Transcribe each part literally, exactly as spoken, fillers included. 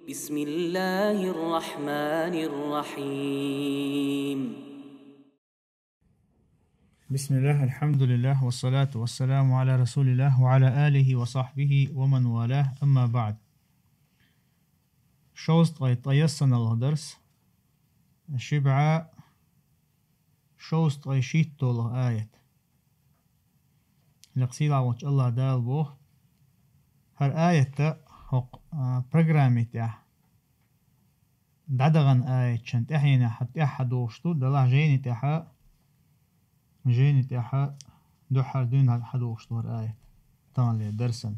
بسم الله الرحمن الرحيم. بسم الله، الحمد لله، والصلاة والسلام على رسول الله وعلى آله وصحبه ومن والاه، أما بعد. Шовзткъе ткъаесналгӀа дарс. ШибгӀа шовзткъе шийтталагӀа аят. Лекха сийлахь волчу АллахӀ Дала боху: хӀара аятта хӀокху, а, программи тӀехь дӀадахана аятчун тӀаьхьенехь тӀаьхьа дохуш ду, делахь жайни тӀехьа, жайни тӀехьа дуьххьара дуьйна хьадохуш ду хӀара аят. Таханлера дарсан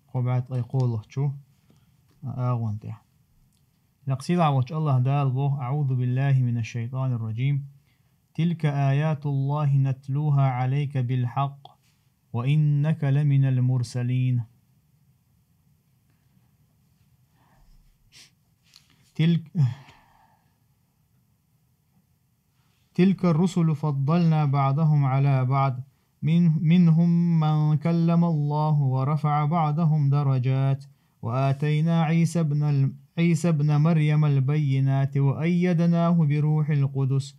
кхо бӀе ткъе кхоалгӀачу агӀон тӀехь. Лекха сийлахь волчу АллахӀ Дала боху: أعوذ بالله من الشيطان الرجيم. تلك آيات الله نتلوها عليك بالحق وإنك لمن المرسلين. تلك تلك الرسل فضلنا بعضهم على بعض، من-، منهم من كلم الله ورفع بعضهم درجات، وآتينا عيسى ابن ال-، عيسى ابن مريم البينات وأيدناه بروح القدس،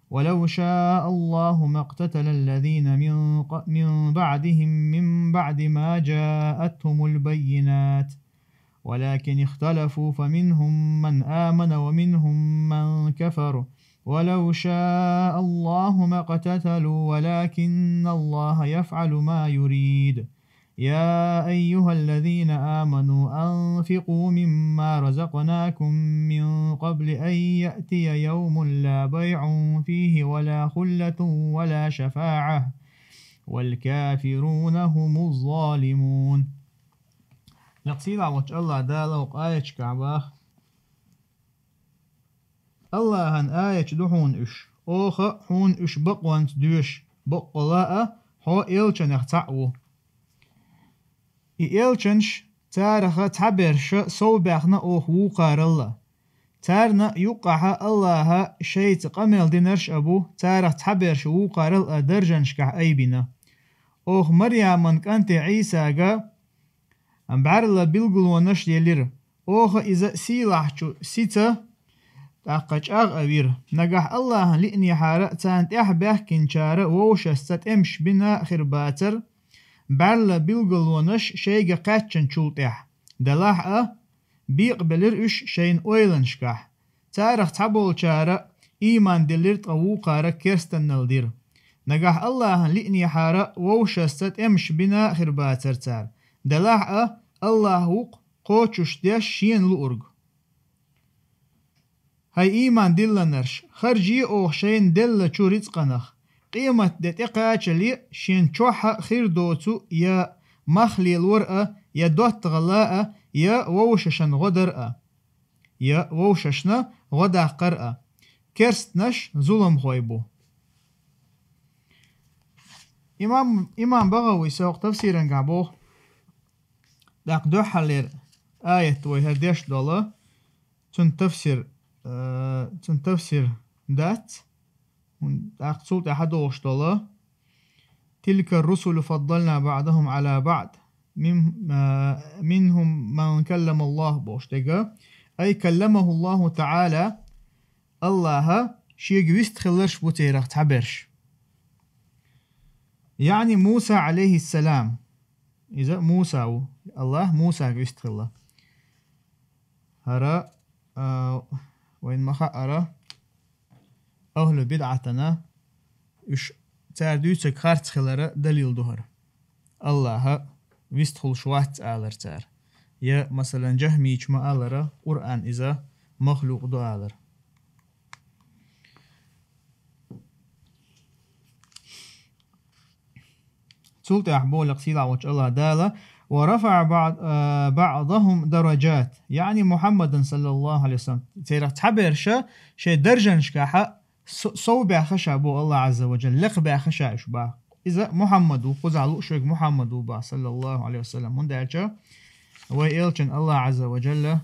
ولو شاء الله ما اقتتل الذين من ق-، من بعدهم من بعد ما جاءتهم البينات، ولكن اختلفوا فمنهم من آمن ومنهم من كفر، ولو شاء الله ما اقتتلوا ولكن الله يفعل ما يريد. يا أيها الذين آمنوا أنفقوا مما رزقناكم من قبل أن يأتي يوم لا بيع فيه ولا خلة ولا شفاعة، والكافرون هم الظالمون. Лекха сийлахь волчу АллахӀ Дала хӀокху аяташкахь боху: АллахӀан аяташ ду хьуна уьш, оха хьуна уьш бакъонца доьшу, баккъала а хьо элчанех цхьаъ ву. И элчанаш, царах цхьаберш совбаьхна оха вукхарал а. Царна юккъехь АллахӀа шайца къамел динарш а бу, царах цхьаберш вукхарал а даржанашкахь айбина. Оха Марьяман кӀанте Ӏийсага бӀаьрла билгалонаш а елира. Оха иза сийлахьчу сица, тӀаккха чӀагӀ а вира. Нагахь АллахӀан лиънехьара а, царна тӀаьхьа баьхкинчара вовшашца тӀемаш бина а хир бацара, бӀаьрла билгалонаш шайга кхаьчначул тӀаьхьа. Делахь а, бекъабелира уьш шайна ойланашкахь. Царах цхьаболчара ийман диллира, ткъа вукхара керстанал дира. Нагахь АллахӀан лиънехьара вовшашца тӀемаш бина а хир бацара цара. Делахь а, АллахӀ ву-кх кхочушдеш шена луург. ХӀай ийман диллинарш, харжае оха шайна деллачу рицкъанах, къематде тӀекхачале шен чохь а хир доцу я мах лелор а, я доттагӀалла а, я вовшашна гӀо дар а, я вовшашна гӀо даккхар а. Керстанаш зуламхой бу. Имам, имам БагӀавис хӀокху тафсирангахь боху, тӀаккха дуьххьарлера аят вай хӀара деш долу, цуьнан тафсир, э, цуьнан тафсир дац, хӀунда тӀаккха цул тӀаьхьа дохуш долу: تلك الرسل فضلنا بعضهم على بعض، من-، э, منهم من كلم الله бохуш дерг, أي كلمه الله تعالى, АллахӀа шега вистхилларш бу церах цхьаберш. يعني موسى عليه السلام. Иза Муса ву. АллахӀа Мусага вистхилла. ХӀара, а, вайн ма хаъара, ахӀлу бидӀатана уьш цара дуьйцург харц хилара далил ду хӀара. АллахӀа вистхуьлуш вац алара цара. Я, масалан, жахмийча ма алара, Къуръан иза махлукъ ду алара. Цул тӀаьхьа боху лекха сийлахь волчу АллахӀ Дала: ورفع بعض-، а, بعضهم درجات, يعني محمدا صلى الله عليه وسلم. Церах цхьаберша шайн даржанашкахьа со-, сов баьхна ша боху АллахӀ Ӏазза ва Джалла, лекха баьхна ша уьш боху. Иза Мухьаммад ву, кхузахь лууш верг Мухьаммад ву боху, صلى الله عليه وسلم. ХӀунда аьлча вай элчанна АллахӀ Ӏазза ва Джалла,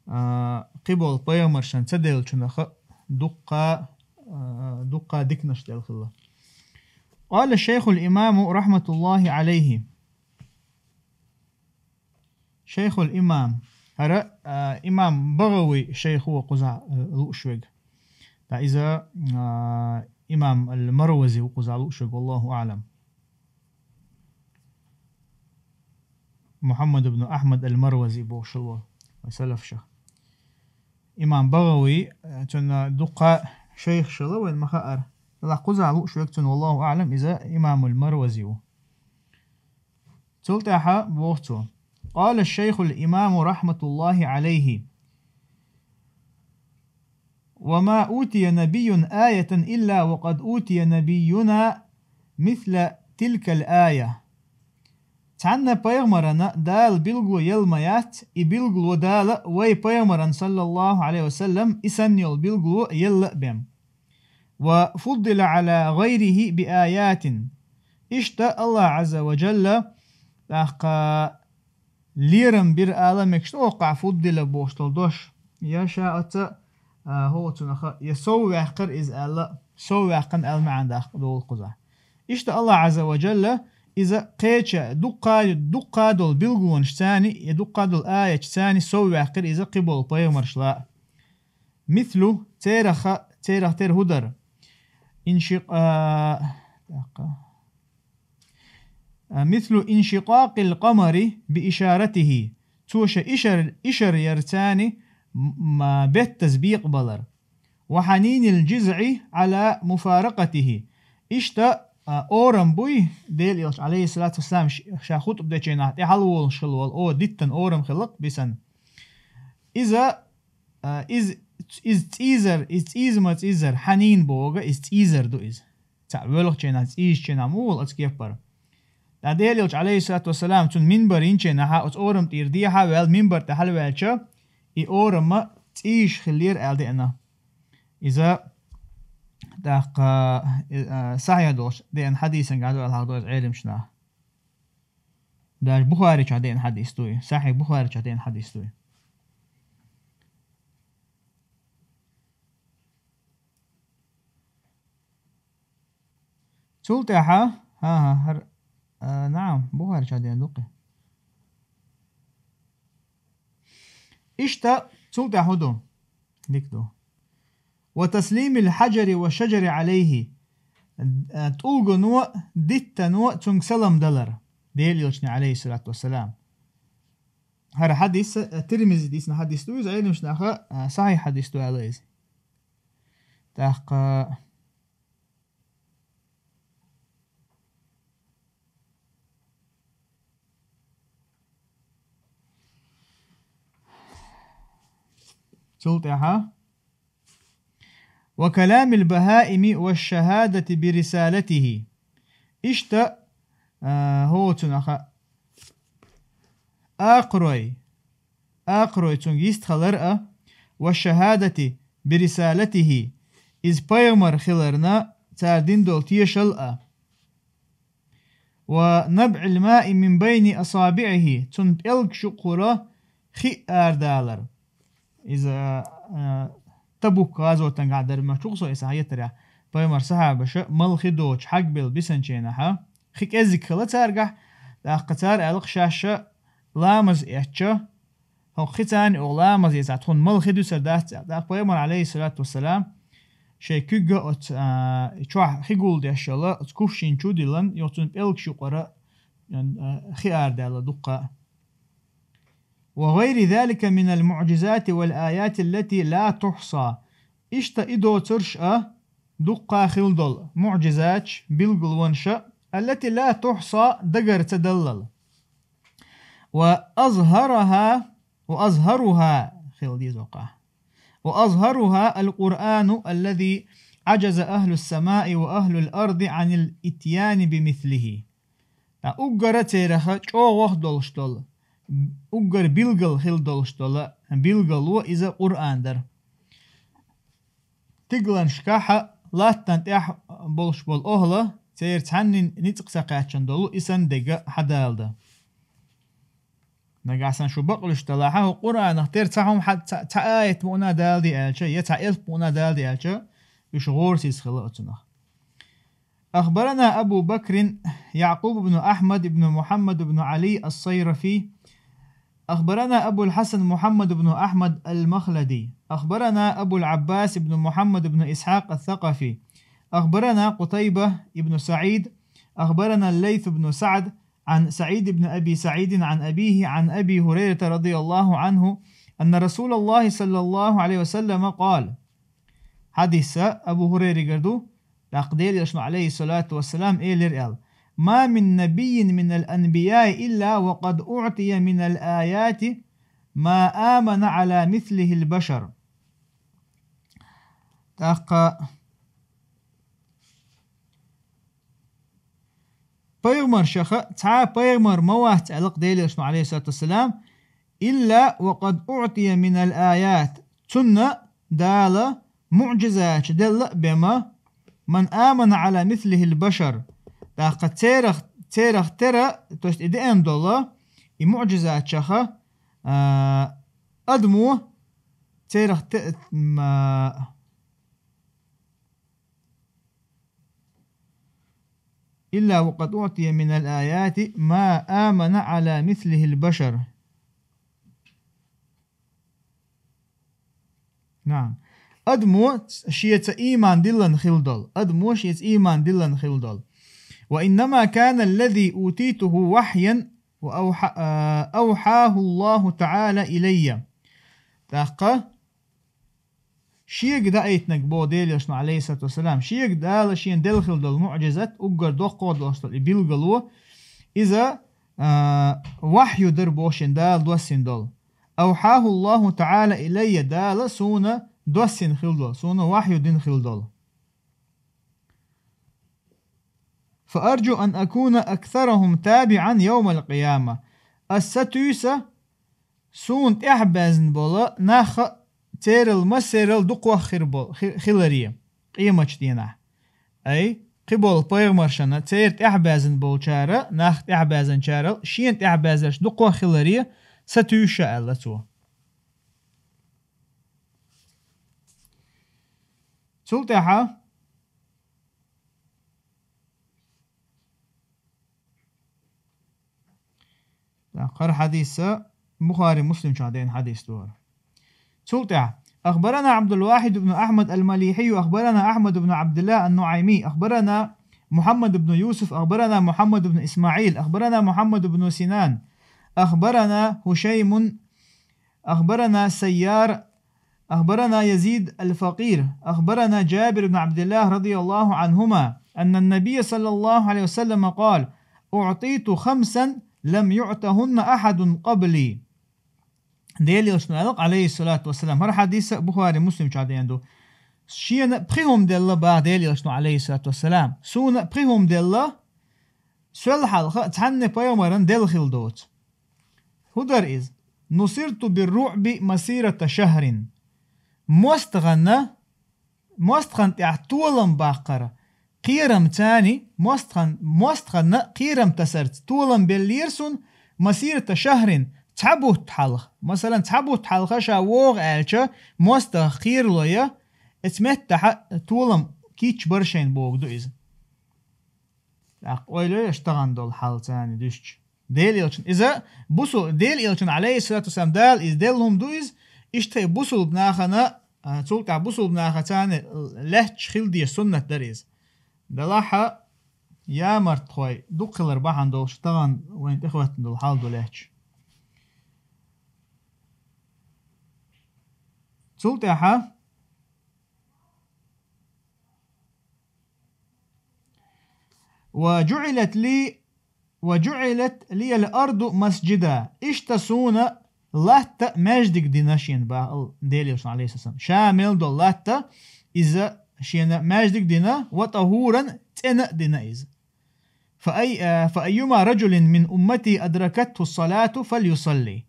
а, кхиболу пайхамаршна ца деллачунах дуккха, а, дуккха диканаш делла хилла. قال الشيخ الإمام رحمة الله عليه. Шайхул имам. ХӀара, а, имам БагӀави шайх ва кхузахь, а, лууш вег. ТӀаккха иза, а, имам ал-Марвази ва кхузахь лууш вег, валлаху аӀлам. Мухаммад ибн Ахмад ал-Марвази бохуш вар вай салаф шайх. Имам БагӀави, а, цуьнан дуккха шайх шала вайн ма хаара. Ла кхузахь лууш вег цуьнан, валлаху аӀлам, иза имамул Марвази ва. Цул тӀаьхьа боху цо: قال الشيخ الإمام رحمة الله عليه: وما أوتي نبي آية إلا وقد أوتي نبينا مثل تلك الآية. Цхьанна пайхамарана Дала билгало елла ма яц, и билгало Дала вай пайхамаран, саллаллаху Ӏалайхи ва саллам, и санна йолу билгало елла а бен. وفضل على غيره بآيات. Иштта Аллах Ӏазза ва Джалла, тӀаккха, лерам бира ала мегаш ду оккхахь фуддила бохуш долу дош. Я ша оцу, а, хӀокху цунах, я сов ваьккхира иза аьлла, сов ваьккхина аьлла маьӀна даккха долу кхузахь. Иштта Аллах Ӏазза ва Джалла иза кхеча дуккха, дуккха долу билгалонаш царни, я дуккха долу аяташ царни сов ваьккхира иза кхиболу пайхамаршла. Мислу, церах, церах тера хӀу дара? Инши-, а, тӀаккха. А, мислу иншикъакъил къамари би ишаратихи. Цо ша ишар-, ишар яр царни м-, м-, беттаза бекъабалар. Ва хьанинил джизъи Ӏала муфаракъатихи. Иштта, а, орам буй, Делан Элча, Ӏалайхиссалату вассалам, ш-, ша хутӀба дечу хенахь тӀе хьалаволуш хилла волу, о, диттан орам хилла-кх бисана. Иза, а, из, из цӀийзар, из цӀийза ма цӀийзар, хьанин боху, иза цӀийзар ду иза. Цхьаъ воьлхучу хенахь, цӀийзачу хенахь муха волу оцу кепара? Ткъа Делан Элча, Ӏалайхиссалату вассалам, цуьнан минбар йинчу хенахь оцу орам тӀера дехьа а ваьлла, минбар тӀе хьалаваьлча, и орам ма цӀийзаш хиллера аьлла деана. Иза, тӀаккха, э, а, сахьихь долуш деана хьадисангахь ду аьлла хьахдо иза Ӏеламчу наха. Даже Бухари чохь деана хьадис дуй, Сахьихь Бухари чохь деана хьадис дуй. Цул тӀаьхьа, хӀан-хӀа, хӀара, а, наам, Бухари чохь деана ду-кх. Иштта, цул тӀаьхьа хӀун ду? Дика ду. Ва таслимил хьаджари ва шаджари Ӏалайхи. А, тӀулгано а, диттано а цуьнга салам далар. Делан Элчане, Ӏалайхиссалату вассалам. ХӀара хьадис, а, Тирмизи дийцина хьадис ду иза, Ӏеламчу наха, а, сахьихь хьадис ду аьлла иза. ТӀаккха Цул тӀаьхьа: «Ва каламил бахаими ва шахадати би рисалатихи». Иштта, а, хӀоцунах а акхарой, акхарой цуьнга йистхилар а, «ва шахадати би рисалатихи», иза пайхамар хиларна цара дина долу тешал а. «Ва набъил маи мин байни асабиӀихи», цуьнан пӀелгаш юкъахула хи арадалар. Иза, а, Табук гӀазотангахь дара, ма чукхо иза хьаеттарехь, пайхамар сахьабаша мала хи доцуш хьагбелла бисанченахьа, хи кӀезиг хила цаьргахь, тӀаккха цара аьлла-кх шаьш ша ламаз эцча, хӀокху хи царна оха ламаз эцахь, тхуна мала хи дуьсур дац аьлла. ТӀаккха пайхамар, Ӏалайхиссалату вассалам, шайн куьйга оцу, а, чохь хи гулдеш йолу оцу кувшин чу а диллина, йо цуьнан пӀелгаш юкъара, а, хи арадаьлла дуккха а. «Ва гӀайри залика минал муӀжизати вал аяти ллати ла тухса». Иштта и доцурш а дуккха хила долу муӀжизаташ, билгалонаш а, аллати ла тухса, дагара ца даллал. «Ва азхараха», «ва азхаруха», хила деза воккхахь. «Ва азхаруха ал-Къуръану аллази Ӏаджаза ахлус самаи ва ахлул арди Ӏанил итьяни би мислихи». Ткъа уггара цераха чӀогӀа ваха долуш долу, уггара билгал хила долуш долу билгало иза Къуръан дара. Стигланашкахьа, латтана тӀехь болуш болу охӀла, церан цхьаннан ницкъ ца кхаьчна долу и санна дерг хьадалда. Нагахь санна шу бакълуьйш далахьа, хӀу Къуръанах тера цхьа хӀума хьа-, цхьа, цхьа аят муъна даладе аьлча, я цхьа элп муъна даладе аьлча, уьш гӀорасиз хила оцунах. أخبرنا أبو بكر يعقوب بن أحمد بن محمد بن علي الصيرفي، أخبرنا أبو الحسن محمد بن أحمد المخلدي، أخبرنا أبو العباس بن محمد بن إسحاق الثقفي، أخبرنا قتيبة بن سعيد، أخبرنا الليث بن سعد عن سعيد بن أبي سعيد عن أبيه عن أبي هريرة رضي الله عنه أن رسول الله صلى الله عليه وسلم قال. Хьадис Абу Хурайригара ду, тӀаккха Делан Элчано, алейхиссалату вассалам, элира аьлла: «ما من نبي من الأنبياء إلا وقد أعطي من الآيات ما آمن على مثله البشر». ТӀаккха пайхамаршаха цхьа а пайхамар ма вац, аьлла-кх Делан Элчано, алейхиссалату вассалам, «إلا وقد أعطي من الآيات». Цунна Дала муӀжизаташ делла а бема, «من آمن على مثله البشر». ТӀаккха церах, церах тера, то есть и деана дола, и муӀжизаташаха, а, адамо церах те-, м, а, «إلا وقد أعطي من الآيات ما آمن على مثله البشر». نعم. Адамо шеца иман диллан хила дола. Адамо шеца иман диллан хила дола. «وإنما كان الذي أوتيته وحيا وأوحى-، آه، أوحاه الله تعالى إلي». ТӀаккха шега даийтинарг, боху Делан Элчано, алейхиссалату вассалам, шега Дала шена делла хила долу муӀжизат, уггар доккхо долуш долу и билгало, иза, а, вахью дара боху шена Дала доссийна долу. «أوحاه الله تعالى إلي», Дала суна доссийна хила долу, суна вахью дина хила долу. «فأرجو أن أكون أكثرهم تابعا يوم القيامة». Ас сатуьйсу суна тӀаьхьабаьзна болу нах церал массерал дукхох хир бо-, хи-, хиларе къематчу дийнахь. Ай, кхиболу пайхамаршна церан тӀаьхьабаьзна болчара, нах тӀаьхьабаьзначарал шена тӀаьхьабаьзарш дукхох хиларе сатуьйсу ша, аьлла цо. Цул тӀаьхьа ТӀаккха хӀара хьадис Бухари, Муслим чохь деана хьадис ду хӀара. Цул тӀаьхьа: أخبرنا عبد الواحد بن أحمد المليحي، أخبرنا أحمد بن عبد الله النعيمي، أخبرنا محمد بن يوسف، أخبرنا محمد بن إسماعيل، أخبرنا محمد بن سنان، أخبرنا هشيم، أخبرنا سيار، أخبرنا يزيد الفقير، أخبرنا جابر بن عبد الله رضي الله عنهما أن النبي صلى الله عليه وسلم قال: أعطيت خمسا لم يعطهن أحد قبلي. Делан Элчано аьлла, алейхиссалату вассалам, хӀара хьадис Бухари, Муслим чохь деана ду. Шена пхи хӀума делла, боху Делан Элчано, алейхиссалату вассалам. Суна пхи хӀума делла, сол хьалха цхьанна пайхамаран делла хила доцу. ХӀун дара иза? «نصرت بالرعب مسيرة شهر». МостагӀанна, мостагӀанна тӀехь толам баккхара кхерам царна, мостагӀан-, мостагӀанна кхерам тасарца толам беллера суна, «مسيرة شهر», цхьа бутт хьалха. Масалан, цхьа бутт хьалха ша вогӀу аьлча, мостагӀах кхерало я, эцу меттахь толам кийча бара шайна бохург ду иза. ТӀаккха ойла йо аша тахана долу хьал царна дуьстича. Делан Элчано иза бусу-, Делан Элчано, алейхиссалату вассалам, Дала иза делла хӀума ду иза, иштта и бусулба нахана, а, цул тӀаьхьа бусулба наха царна лаьтташ хила деза суннат дара иза. Делахь а ямартхой дукха хилар бахьана долуш тахана вайна тӀехӀоьттина долу хьал ду лаьтташ. Цул тӀаьхьа «وجعلت لي، وجعلت لي الأرض مسجدا». Иштта суна латта маьждиг дина шена, боху Делан Элчано, алейхиссалам. Ша мел долу латта иза шена маьждиг дина, «وطهورا», цӀена а дина иза. «فأي-، آه، فأيما رجل من أمتي أدركته الصلاة فليصلي».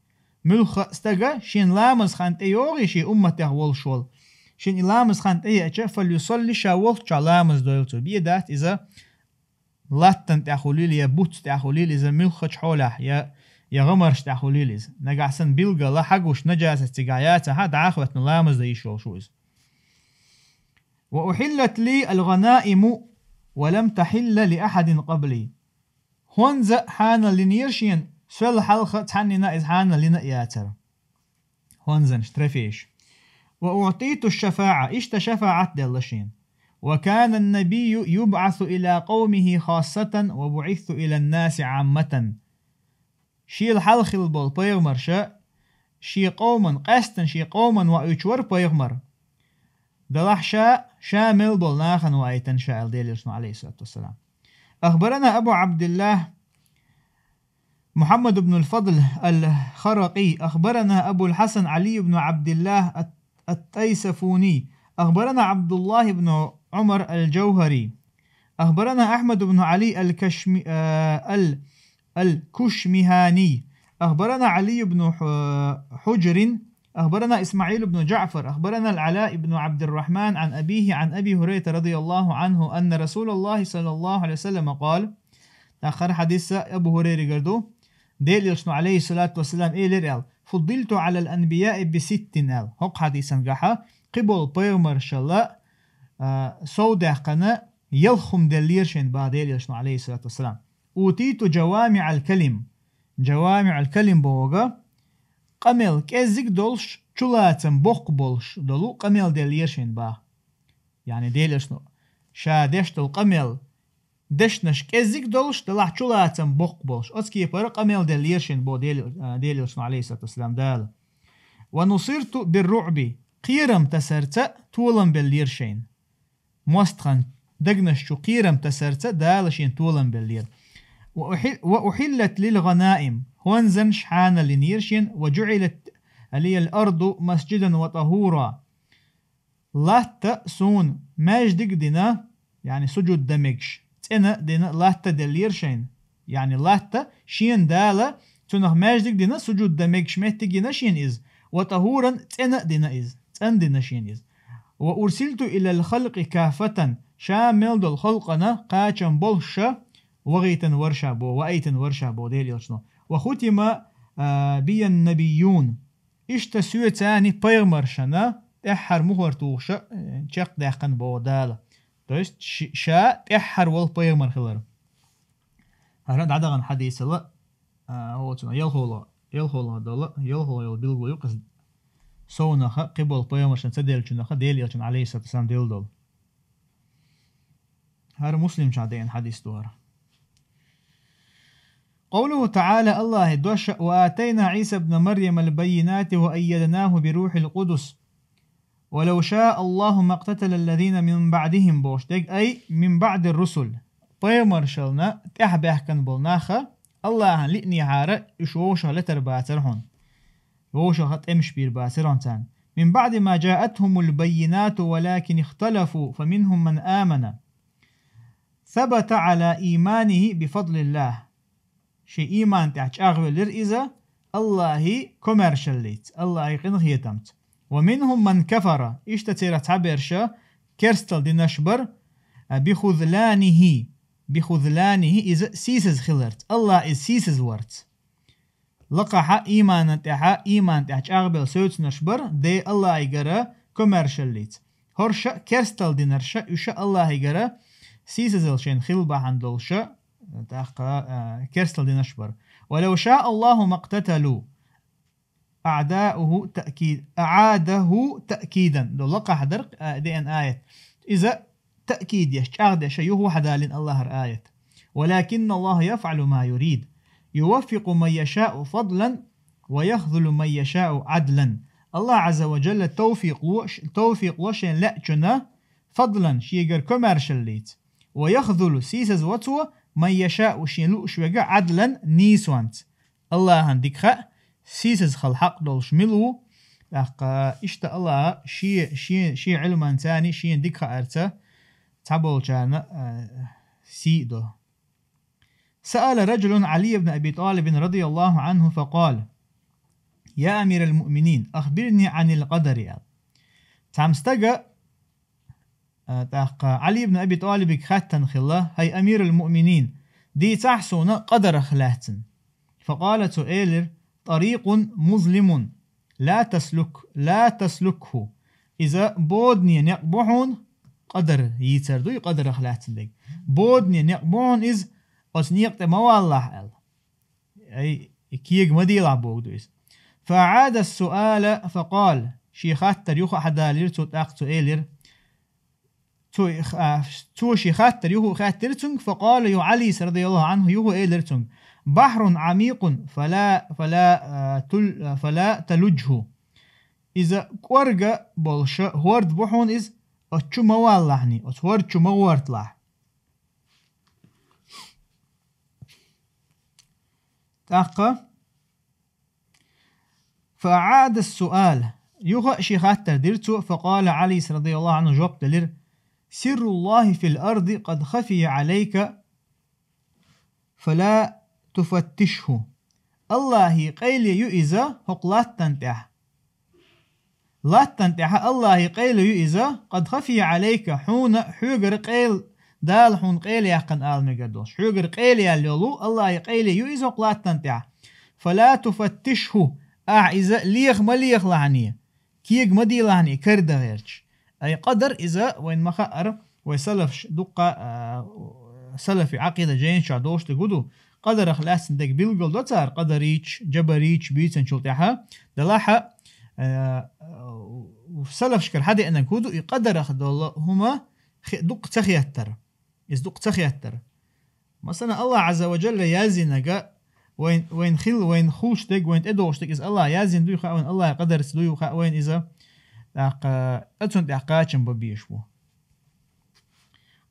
Муьлхха а стага шен ламаз хан тӀейогӀий шен умматех волуш волу. Шен и ламаз хан тӀееача, «فليصلي», ша волччохь ламаз дойла цо. Бен дац иза латтан тӀехь хуьлийла, я буц тӀехь хуьлийла иза муьлххачу хьолехь, я, я гӀамарш тӀехь хуьлийла иза. Нагахь санна билггала хьагуш нажасат цигахь яцахь а, дӀахӀоьттина ламаз дан йиш йолуш ву иза. «وأحلت لي الغنائم ولم تحل لأحد قبلي». ХӀонза а хьанал линера шена Соьл хьалха цхьаннина иза хьанал йина а яцара. ХӀонзанаш, трофейш. وأعطيت الشفاعة, иштта шафаӀат делла шена. وكان النبي يبعث إلى قومه خاصة وبعثت إلى الناس عامة. Шел хьалха хилла болу пайхамарша шен къоман, къаьстина шен къоман ваийтуш вара пайхамар. Делахь ша, ша мел болу нахана ваийтина ша аьлла Делан Элчано, عليه الصلاة والسلام. أخبرنا أبو عبد الله محمد بن الفضل الخرقي، أخبرنا أبو الحسن علي بن عبد الله الت-، التيسفوني، أخبرنا عبد الله بن عمر الجوهري، أخبرنا أحمد بن علي الكشم-، آه، ال-، الكشمهاني، أخبرنا علي بن ح-، حجر، أخبرنا إسماعيل بن جعفر، أخبرنا العلاء بن عبد الرحمن عن أبيه عن أبي هريرة رضي الله عنه أن رسول الله صلى الله عليه وسلم قال: Таххара хьадис Абу Хурайригара ду. Делан Элчано, عليه الصلاة والسلام, элира аьлла: فضلت على الأنبياء بست аьлла. ХӀокху хьадисан гахьа кхиболу пайхамаршалла, а, сов даьккхина ялх хӀума деллера шена боху Делан Элчано, عليه الصلاة والسلام. أوتيت جوامع الكلم. جوامع الكلم бохург къамел кӀеззиг долуш, чулацам боккха болуш долу къамел деллера шена боху. Яъни Делан Элчано ша деш долу къамел дешнаш кӀеззиг долуш, делахь чулацам боккха болуш. Оцу кепара къамел деллера шена боху Дел-, а, Делан Элчано, عليه الصلاة والسلام, Дала. ونصرت بالرعب, кхерам тасарца толам беллера шена. МостагӀан дегнаш чу кхерам тасарца Дала шена толам беллера. وأحل-، وأحلت لي الغنائم, хӀонзанаш хьанал йинера шена, وجعلت لي الأرض مسجدا وطهورا. Латта суна маьждиг а дина, яъни сужуд дан мегаш, цӀена а дина, латта деллера шайна. Яъни латта шена Дала, цунах маьждиг а дина, сужуд дан мегаш меттиг йина шена иза, وطهورا, цӀена а дина иза, цӀандина шена иза. وأرسلت إلى الخلق كافة, ша мел долу халкъана кхачам болуш ша вахийтина вара ша боху, ваийтина вара ша боху Делан Элчано. وختم, а, بي النبيون. Иштта соьца царна пайхамаршна тӀаьххьара мухӀар тухуш, э, чекхдаьккхина боху Дала. То есть ши-, ша тӀаьххьара волу пайхамар хилар. ХӀара дӀадахана хьадисала, а, оцунах ялхолгӀа, ялхолгӀа долу, ялхолгӀа йолу билгало ю-кх иза. Совнаха, кхиболу пайхамаршна ца деллачунаха Делан Элчано, عليه الصلاة والسلام, делла долу. ХӀара Муслимчохь деана хьадис ду хӀара. قوله تعالى, Аллахьан дош: وآتينا عيسى ابن مريم البينات وأيدناه بروح القدس ولو شاء الله ما اقتتل الذين من بعدهم, бохуш дерг, أي من بعد الرسل. Пайхамаршална тӀаьхьа баьхкина болу наха Аллахьан лиънехьара уьш вовшах летар бацара хьуна. Вовшаха тӀемаш бийр бацара хьуна царна. من بعد ما جاءتهم البينات ولكن اختلفوا فمنهم من آمن. ثبت على إيمانه بفضل الله. Шен ийман тӀехь чӀагӀвелира иза Аллахьан комаьршаллица, Аллахьан къинхетамца. ومنهم من كفر, иштта церан цхьаберша керстал динарш бара, بخذلانه, بخذلانه, иза сийсаза хиларца, Аллахь иза сийсаза варца. Лакхахьа ийманан тӀехьа, ийман тӀехь чӀагӀбелла соьцанаш бара, де Аллахьигара комаьршаллица. ХӀорша керстал динарша, уьша Аллахьигара сийсазалла шайна хила бахьана долуша, тӀаккха, а, керстал динарш бара. ولو شاء الله ما اقتتلوا. أعداؤه تأكيد، أعاده تأكيدا. До лакхахь дара, а, деана аят. Иза таъкид еш, чӀагӀдеш, юха вахьа далийна Аллахьара аят. ولكن الله يفعل ما يريد. يوفق من يشاء فضلا ويخذل من يشاء عدلا. Аллахь Ӏазза ва Джалла тавфикъ ло, тавфикъ ло шен лаьачунна, фадлан, шегара комаьршаллица, ва яхзулу, сийсаз во цо, ман яшаъу, шен лууш верг, Ӏадлан, нийсонца. Аллахьан дика хаьа, сийсаз хила хьакъ долуш мила ву. ТӀаккха иштта Аллахьа шен, шен, шен Ӏилманца, шен дика хаарца цхьаболчарна, а, сий до. سأل رجل علي بن أبي طالب رضي الله عنه فقال: يا أمير المؤمنين، أخبرني عن القدر. Цхьана стага, а, тӀаккха Ӏали ибн Аби ТӀалибиг хаьттина хилла: «ХӀай амир ал-муъминин, дийцахьа суна къадарах лаьцна». فقال, цо элира: طريق مظلم لا تسلك، لا تسلكه. Иза бодане некъ бу хьуна, къадар йийцар ду и къадарах лаьцна дерг. Бодане некъ бу хьуна иза, оцу некъа тӀе ма валлахь аьлла. Ай, кега ма делахь боху ду иза. فأعاد السؤال فقال, шен хаттар юха а хьадалийра цо, тӀаккха цо элира. Цо, а, цо шен хаттар юха а хаьттира цуьнга, فقال, ю Ӏалис, радияллаху Ӏанху, юха а элира цуьнга: بحر عميق فلا، فلا، а, تل-، а, فلا تلجه. Иза кӀорга болуша хӀорд бу хьуна иза, оцу чу ма валлахьний, оцу хӀорд чу ма гӀорталахь. ТӀаккха فأعاد السؤال, юха а шен хаттар дира цо, فقال Ӏалис, радияллаху Ӏанху, жоп делира: سر الله في الأرض قد خفي عليك فلا تفتشه. Аллахьан къайле ю иза хӀокху латтана тӀехь. Латтана тӀехь Аллахьан къайле ю иза, قد خفي عليك, хьуна, хьоьгара къайла, Дала хьуна къайлаяьккхина ала мегар долуш. Хьоьгара къайлаяьлла йолу Аллахьан къайле ю иза хӀокху латтана тӀехь. فلا تفتشه, ахьа иза леха ма лехалахьаний, кега ма делахьаний, карадан гӀерташ. Ай къадар иза вайн ма хаъара, вай салафаш дуккха, а, салафи Ӏакъида жайнаш чохь долуш дерг хӀун ду? Къадарах лаьцна дерг билгал до цара, къадарийча, жабарийча бийцинчул тӀаьхьа, делахь а, а, салафашкара хьадеанарг хӀун ду, и къадарах долу хӀума хи-, дуккха ца хеттар. Иза дуккха ца хеттар. Масала, Аллах Азза ва Джалла яздинарг, вайн, вайн хилла, вайн хуьлуш дерг, вайн тӀедогӀуш дерг, иза Аллах яздина дуй хаьа вайн, Аллахьан къадарца дуй хаьа вайн иза, тӀаккха, ткъа цунна тӀехь кхачам бан безаш бу.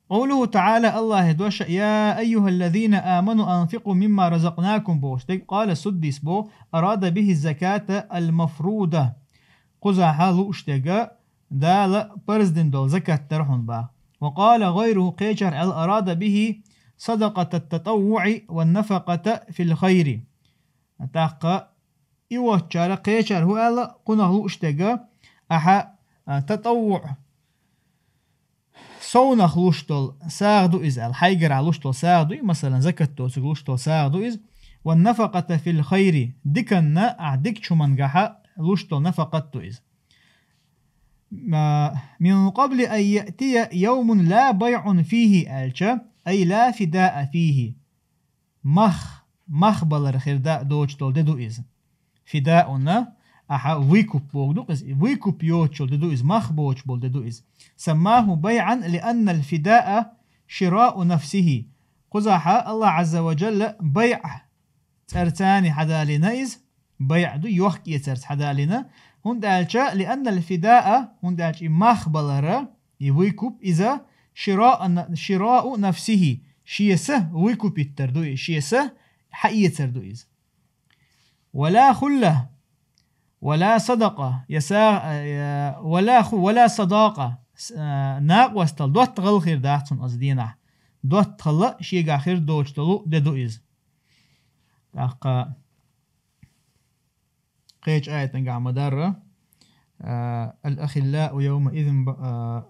قوله تعالى, Аллахьан дош: يا أيها الذين آمنوا أنفقوا مما رزقناكم бохуш дерг, قال السديس боху, أراد به الزكاة المفروضة. Кхузахь лууш дерг Дала парз дина долу закат дара хьуна боху. وقال غيره, кхечара аьлла, أراد به صدقة التطوع والنفقة في الخير. ТӀаккха и воцчара кхечара хӀун аьлла, кхунах лууш дерг, ахьа, а, татаввуъ, совнах луш долу сагӀа ду иза аьлла, хьайгара луш долу сагӀа ду и, масалан, закат доцург луш долу сагӀа ду иза, والنفقة في الخير, диканна, ахьа дикачу хӀумангахьа луш долу нафакъат ду иза. Ма, من قبل أن يأتي يوم لا بيع فيه аьлча, أي لا فداء فيه. Мах, мах балар хир да-, доцуш долу де ду иза. Фидаъуна, ахьа выкуп боху ду иза. Выкуп йоцуш йолу де ду иза, мах боцуш болу де ду иза. سماه بيعا لأن الفداء شراء نفسه. Кхузахьа Аллах Азза ва Джалла байъ цӀарца хьадалийна иза, байъ ду, йохк-эцарца хьадалийна, хӀунда аьлча, لأن الفداء, хӀунда аьлча и мах балара, и выкуп, иза شراء ن-، شراء نفسه, шен са выкупиттар ду иза, шен са хьаэцар ду иза. ولا خلة، ولا صدقة, я са-, я, ولا خ-، ولا صداقة, с-, а, накъостал, доттагӀал хир дац хьуна оцу дийнахь. ДоттагӀал шегахь хир доцуш долу де ду иза. ТӀаккха кхечу аятангахь ма-дарра, а, الأخلاء يومئذ ب-، а,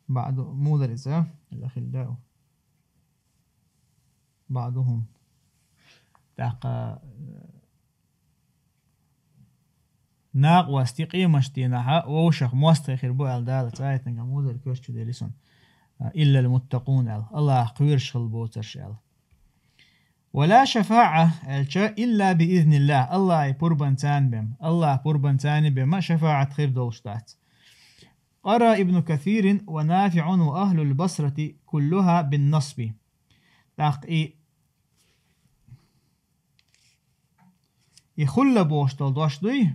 بعض-، муха дара иза, الأخلاء بعضهم. ТӀаккха, а, накъостий къематдийнахьа вовшах мостагӀий хир бу аьлла Дала цхьа аятангахь муха дара, коьрта чу дели сан. А, إلا المتقون аьлла. Аллах кхоьруш хила боцурш аьлла. ولا شفاعة аьлча, إلا بإذن الله, Аллахьан пурбанца бен. Аллахьан пурбанца бен ма шафаӀат хир долуш дац. قرأ ابن كثير ونافع وأهل البصرة كلها بالنصب. ТӀаккха и, и хулла бохуш долу дош дуй?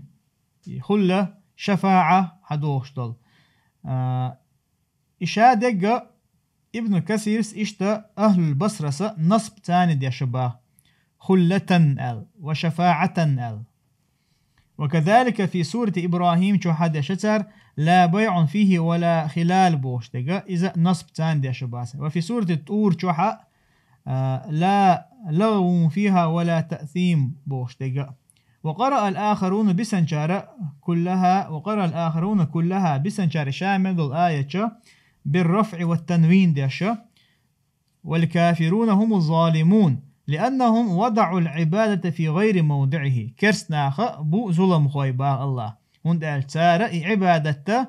И хулла, шафаӀа хьадохуш долу. А, и ша дегга Ибн Касирс иштта Ахлул Басраса насб цани деша баха. Хуллатан аьлла, ва шафаӀатан аьлла. وكذلك في سورة إبراهيم чохь деша цара, لا بيع فيه ولا خلال бохуш дерг, иза насб цани деша баха. وفي سورة الطور чохь, а, لا لغو فيها ولا تأثيم бохуш дерг. وقرأ الآخرون бисанчара كلها، وقرأ الآخرون كلها бисанчара ша мел долу аят чу بالرفع والتنوين деша. والكافرون هم الظالمون، لأنهم وضعوا العبادة في غير موضعه. Керст наха бу зуламхой баха Аллах. ХӀунда аьлча цара и Ӏибадатта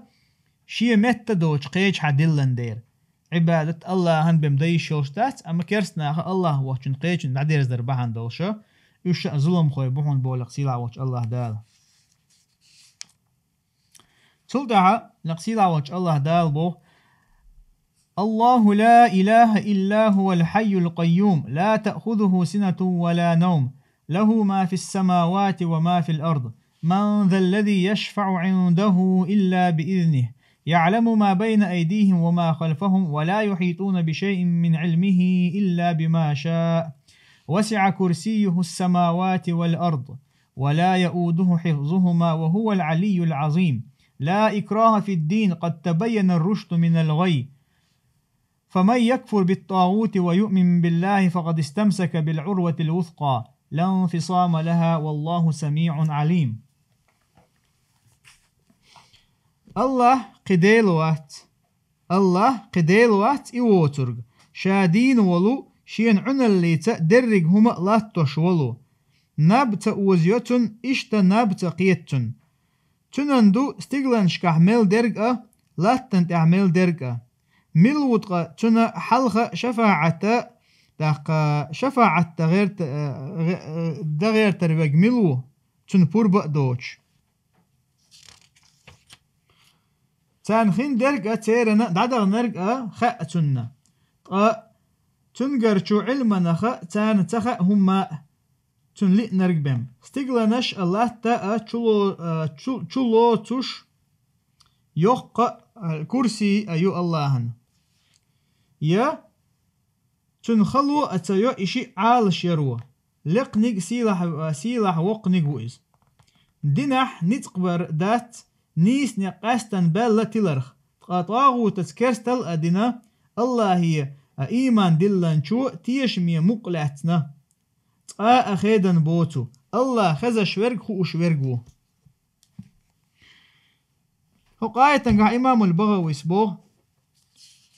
шен метта доцу кхеча хьа диллан дера. Ӏибадат Аллахьан бен дан йиш йолуш дац, амма керст наха Аллах воцчун кхечун дӀадерзадар бахьана долуша, Уьш а зуламхой бу хьуна боху лекха сийлахь волчу АллахӀ Дала. Цул тӀаьхьа лекха сийлахь волчу АллахӀ Дала боху: «الله لا إله إلا هو الحي القيوم، لا تأخذه سنة ولا نوم، له ما في السماوات وما في الأرض، من ذا الذي يشفع عنده إلا بإذنه، يعلم ما بين أيديهم وما خلفهم، ولا يحيطون بشيء من علمه إلا بما شاء، وسع كرسيه السماوات والأرض، ولا يؤوده حفظهما، وهو العلي العظيم. لا إكراه في الدين، قد تبين الرشد من الغي، فمن يكفر بالطاغوت ويؤمن بالله فقد استمسك بالعروة الوثقى، لا انفصام لها، والله سميع عليم». АллахӀ кхин Дела вац. АллахӀ кхин Дела вац и воцург, Ша дийна волу, Шена Ӏуьналлица дерриг хӀума а латтош волу. Наб ца озайо Цунна, иштта наб ца кхета Цунна. Цуьнан ду стигланашкахь мел дерг а, латтана тӀехь мел дерг а. Мила ву ткъа Цуьнан хьалха шафаӀат а, тӀаккха шафаӀат дан гӀерта-, э, гӀе-, э, дан гӀертар верг мила ву, Цунна пурба а доцуш? Царна хин дерг а, церан дӀадаханарг а хаьа Цунна. Ткъа Цуьнгара чу Ӏилманах а царна ца хаьа хӀумма а Цунна лиънарг бен. Стигланаш а, латта а чуло-, а, чу-, чулоцуш йоккха а, курси а ю АллахӀан. Я Цуьнан хало а ца йо и шиъ Ӏалашъяро. Лекханиг а, сийлахь, сийлахь воккханиг а ву Иза. Динехь ницкъ бар дац, нийса некъ къаьстина баьлла тиларх, ткъа тӀагӀутаца керстал а дина, АллахӀе а ийман диллинчо тешаме мукъ лаьцна. Цкъа а хедан боцу, АллахӀ хезаш верг, хууш верг ву. ХӀокху аятангахь имамул БагӀавис боху: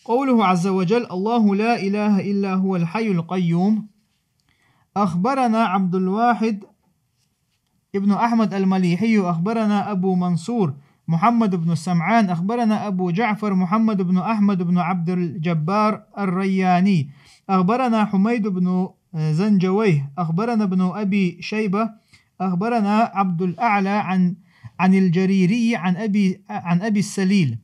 قوله عز وجل: الله لا إله إلا هو الحي القيوم. أخبرنا عبد الواحد ابن أحمد المليحي، أخبرنا أبو منصور محمد بن سمعان، أخبرنا أبو جعفر محمد بن أحمد بن عبد الجبار الرياني، أخبرنا حميد بن زنجويه، أخبرنا ابن أبي شيبة، أخبرنا عبد الأعلى عن، عن الجريري عن أبي، عن أبي السليل،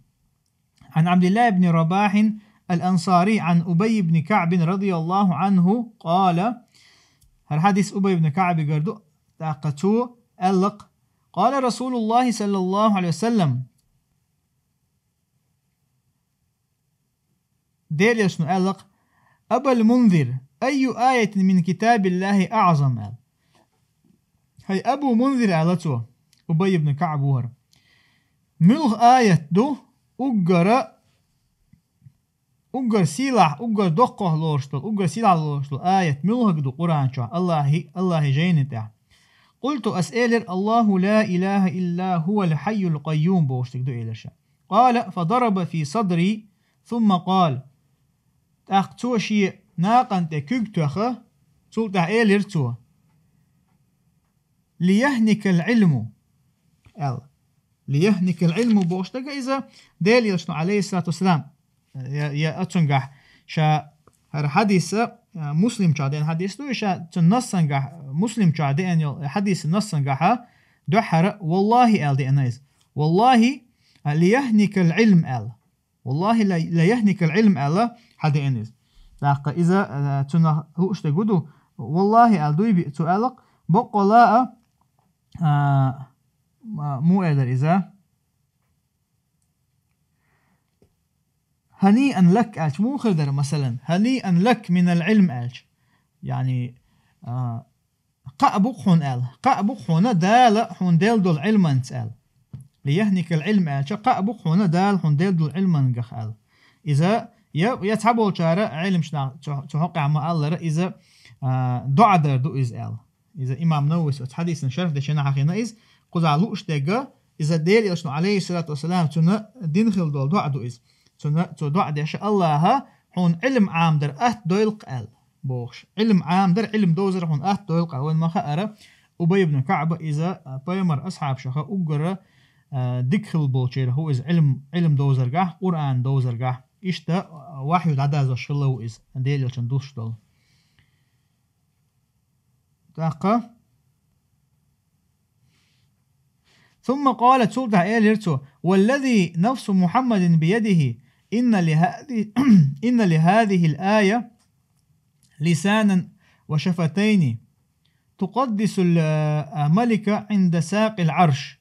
عن عبد الله بن رباح الأنصاري عن أبي بن كعب رضي الله عنه قال. ХӀара хьадис Убай ибн КаӀбигара ду, тӀаккха цо аьлла-кх: قال رسول الله صلى الله عليه وسلم. Делан Элчано аьлла-кх: «أبا المنذر، أي آية من كتاب الله أعظم؟» аьлла. «ХӀай Абу Мунзир, — аьлла цо, — Убай ибн КаӀб ву хӀара. Муьлха аят ду уггара, уггар сийлахь, уггар доккхох лоруш долу, уггар сийлахь лоруш долу аят муьлхарг ду Къуръан чохь АллахӀи, АллахӀи жайни тӀехь?» قلت, ас элира: «الله لا إله إلا هو الحي القيوم», бохуш дерг ду, элира ша. قال: فضرب في صدري ثم قال. ТӀаккха цо шен накъана тӀе куьг тоьхна, цул тӀаьхьа элира цо: «ليهنك العلم», аьлла. «ليهنك العلم» бохуш дерг иза, Делан Элчано, алейхиссалату вассалам, я, я оцунгахь ша хӀара хьадис, а, Муслим чохь деана хьадис ду, и ша цу нассангахь, Муслим чохь деана йолу хьадис нассангахьа дуьххьара «валлахӀи» аьлла деана иза. «ВаллахӀи, а, ليهنك العلم» аьлла. «ВаллахӀи, لا، ليهنك العلم» аьлла хьадеана иза. ТӀаккха иза, а, цунах лууш дерг ду, «валлахӀи» аьлла дуй биъ цо аьлла-кх, боккъала а, а, ма-, муха элира иза? «هنيئا لك» аьлча, муха хир дара, масалан, «هنيئا لك من العلم» аьлча? Яъни, а, кхаъ бу-кх хьуна аьлла, кхаъ бу-кх хьуна Дала хьуна делла долу Ӏилманца аьлла. «ليهنك العلم» аьлча, кхаъ бу-кх хьуна Дала хьуна делла долу Ӏилмангах аьлла. Иза я, я цхьаболчара Ӏеламчу наха цу, цу хьокъехь ма-аллара, иза, а, доӀа дар ду иза аьлла. Иза имам Нававис оцу хьадисан шарх дечу хенахь хьахийна иза, кхузахь лууш дерг, иза Делан Элчано, алейхиссалату вассалам, цунна дина хилла долу доӀа ду иза. Цунна, цо доӀа деш: «АллахӀа хьуна Ӏилма Ӏамадар атта дойла-кх», аьлла, бохуш. Ӏилма Ӏамадар, Ӏилма довзар хьуна атта дойла-кх аьлла. Вайн ма хаъара, Убай ибн КаӀба иза, а, пайхамар асхьабашха уггара, а, дика хилла болчерах ву иза Ӏилма, Ӏилма довзаргахь, Къуръан довзаргахь. Иштта, а, вахью дӀадазош хилла ву иза, Делан Элчан дуссуш долу. ТӀаккха. ثم قال, цул тӀаьхьа элира цо: والذي نفس محمد بيده إن لهذه، إن لهذه الآية لسانا وشفتين تقدس الملك عند ساق العرش.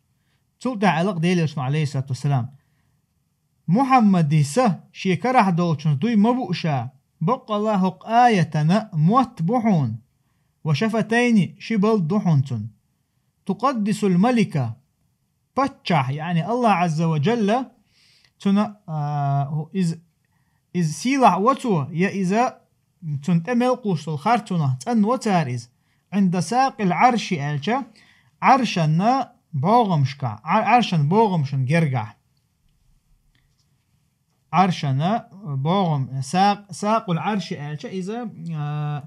Цул тӀаьхьа аьлла Делан Элчано, عليه الصلاة والسلام: Мухьаммади са шен карахь долчунца дуй ма бу ша, баккъалла хӀокху аятана мотт бу хьуна, ва шафатайни, ши балда ду хьуна цуьнан. تقدس الملك, паччахь, яъни Аллах Азза ва Джалла, цуьнан, а, иза, иза сийлахь во цо, я иза цуьнан тӀе мел кхуссуш долу харцонах цӀанво цара иза. عند ساق العرش аьлча, Ӏаршана богӀамашкахь, Ӏар-, Ӏаршана богӀамашна гергахь. Ӏаршана богӀам, сакъ-, сакъул Ӏарши аьлча, иза, а,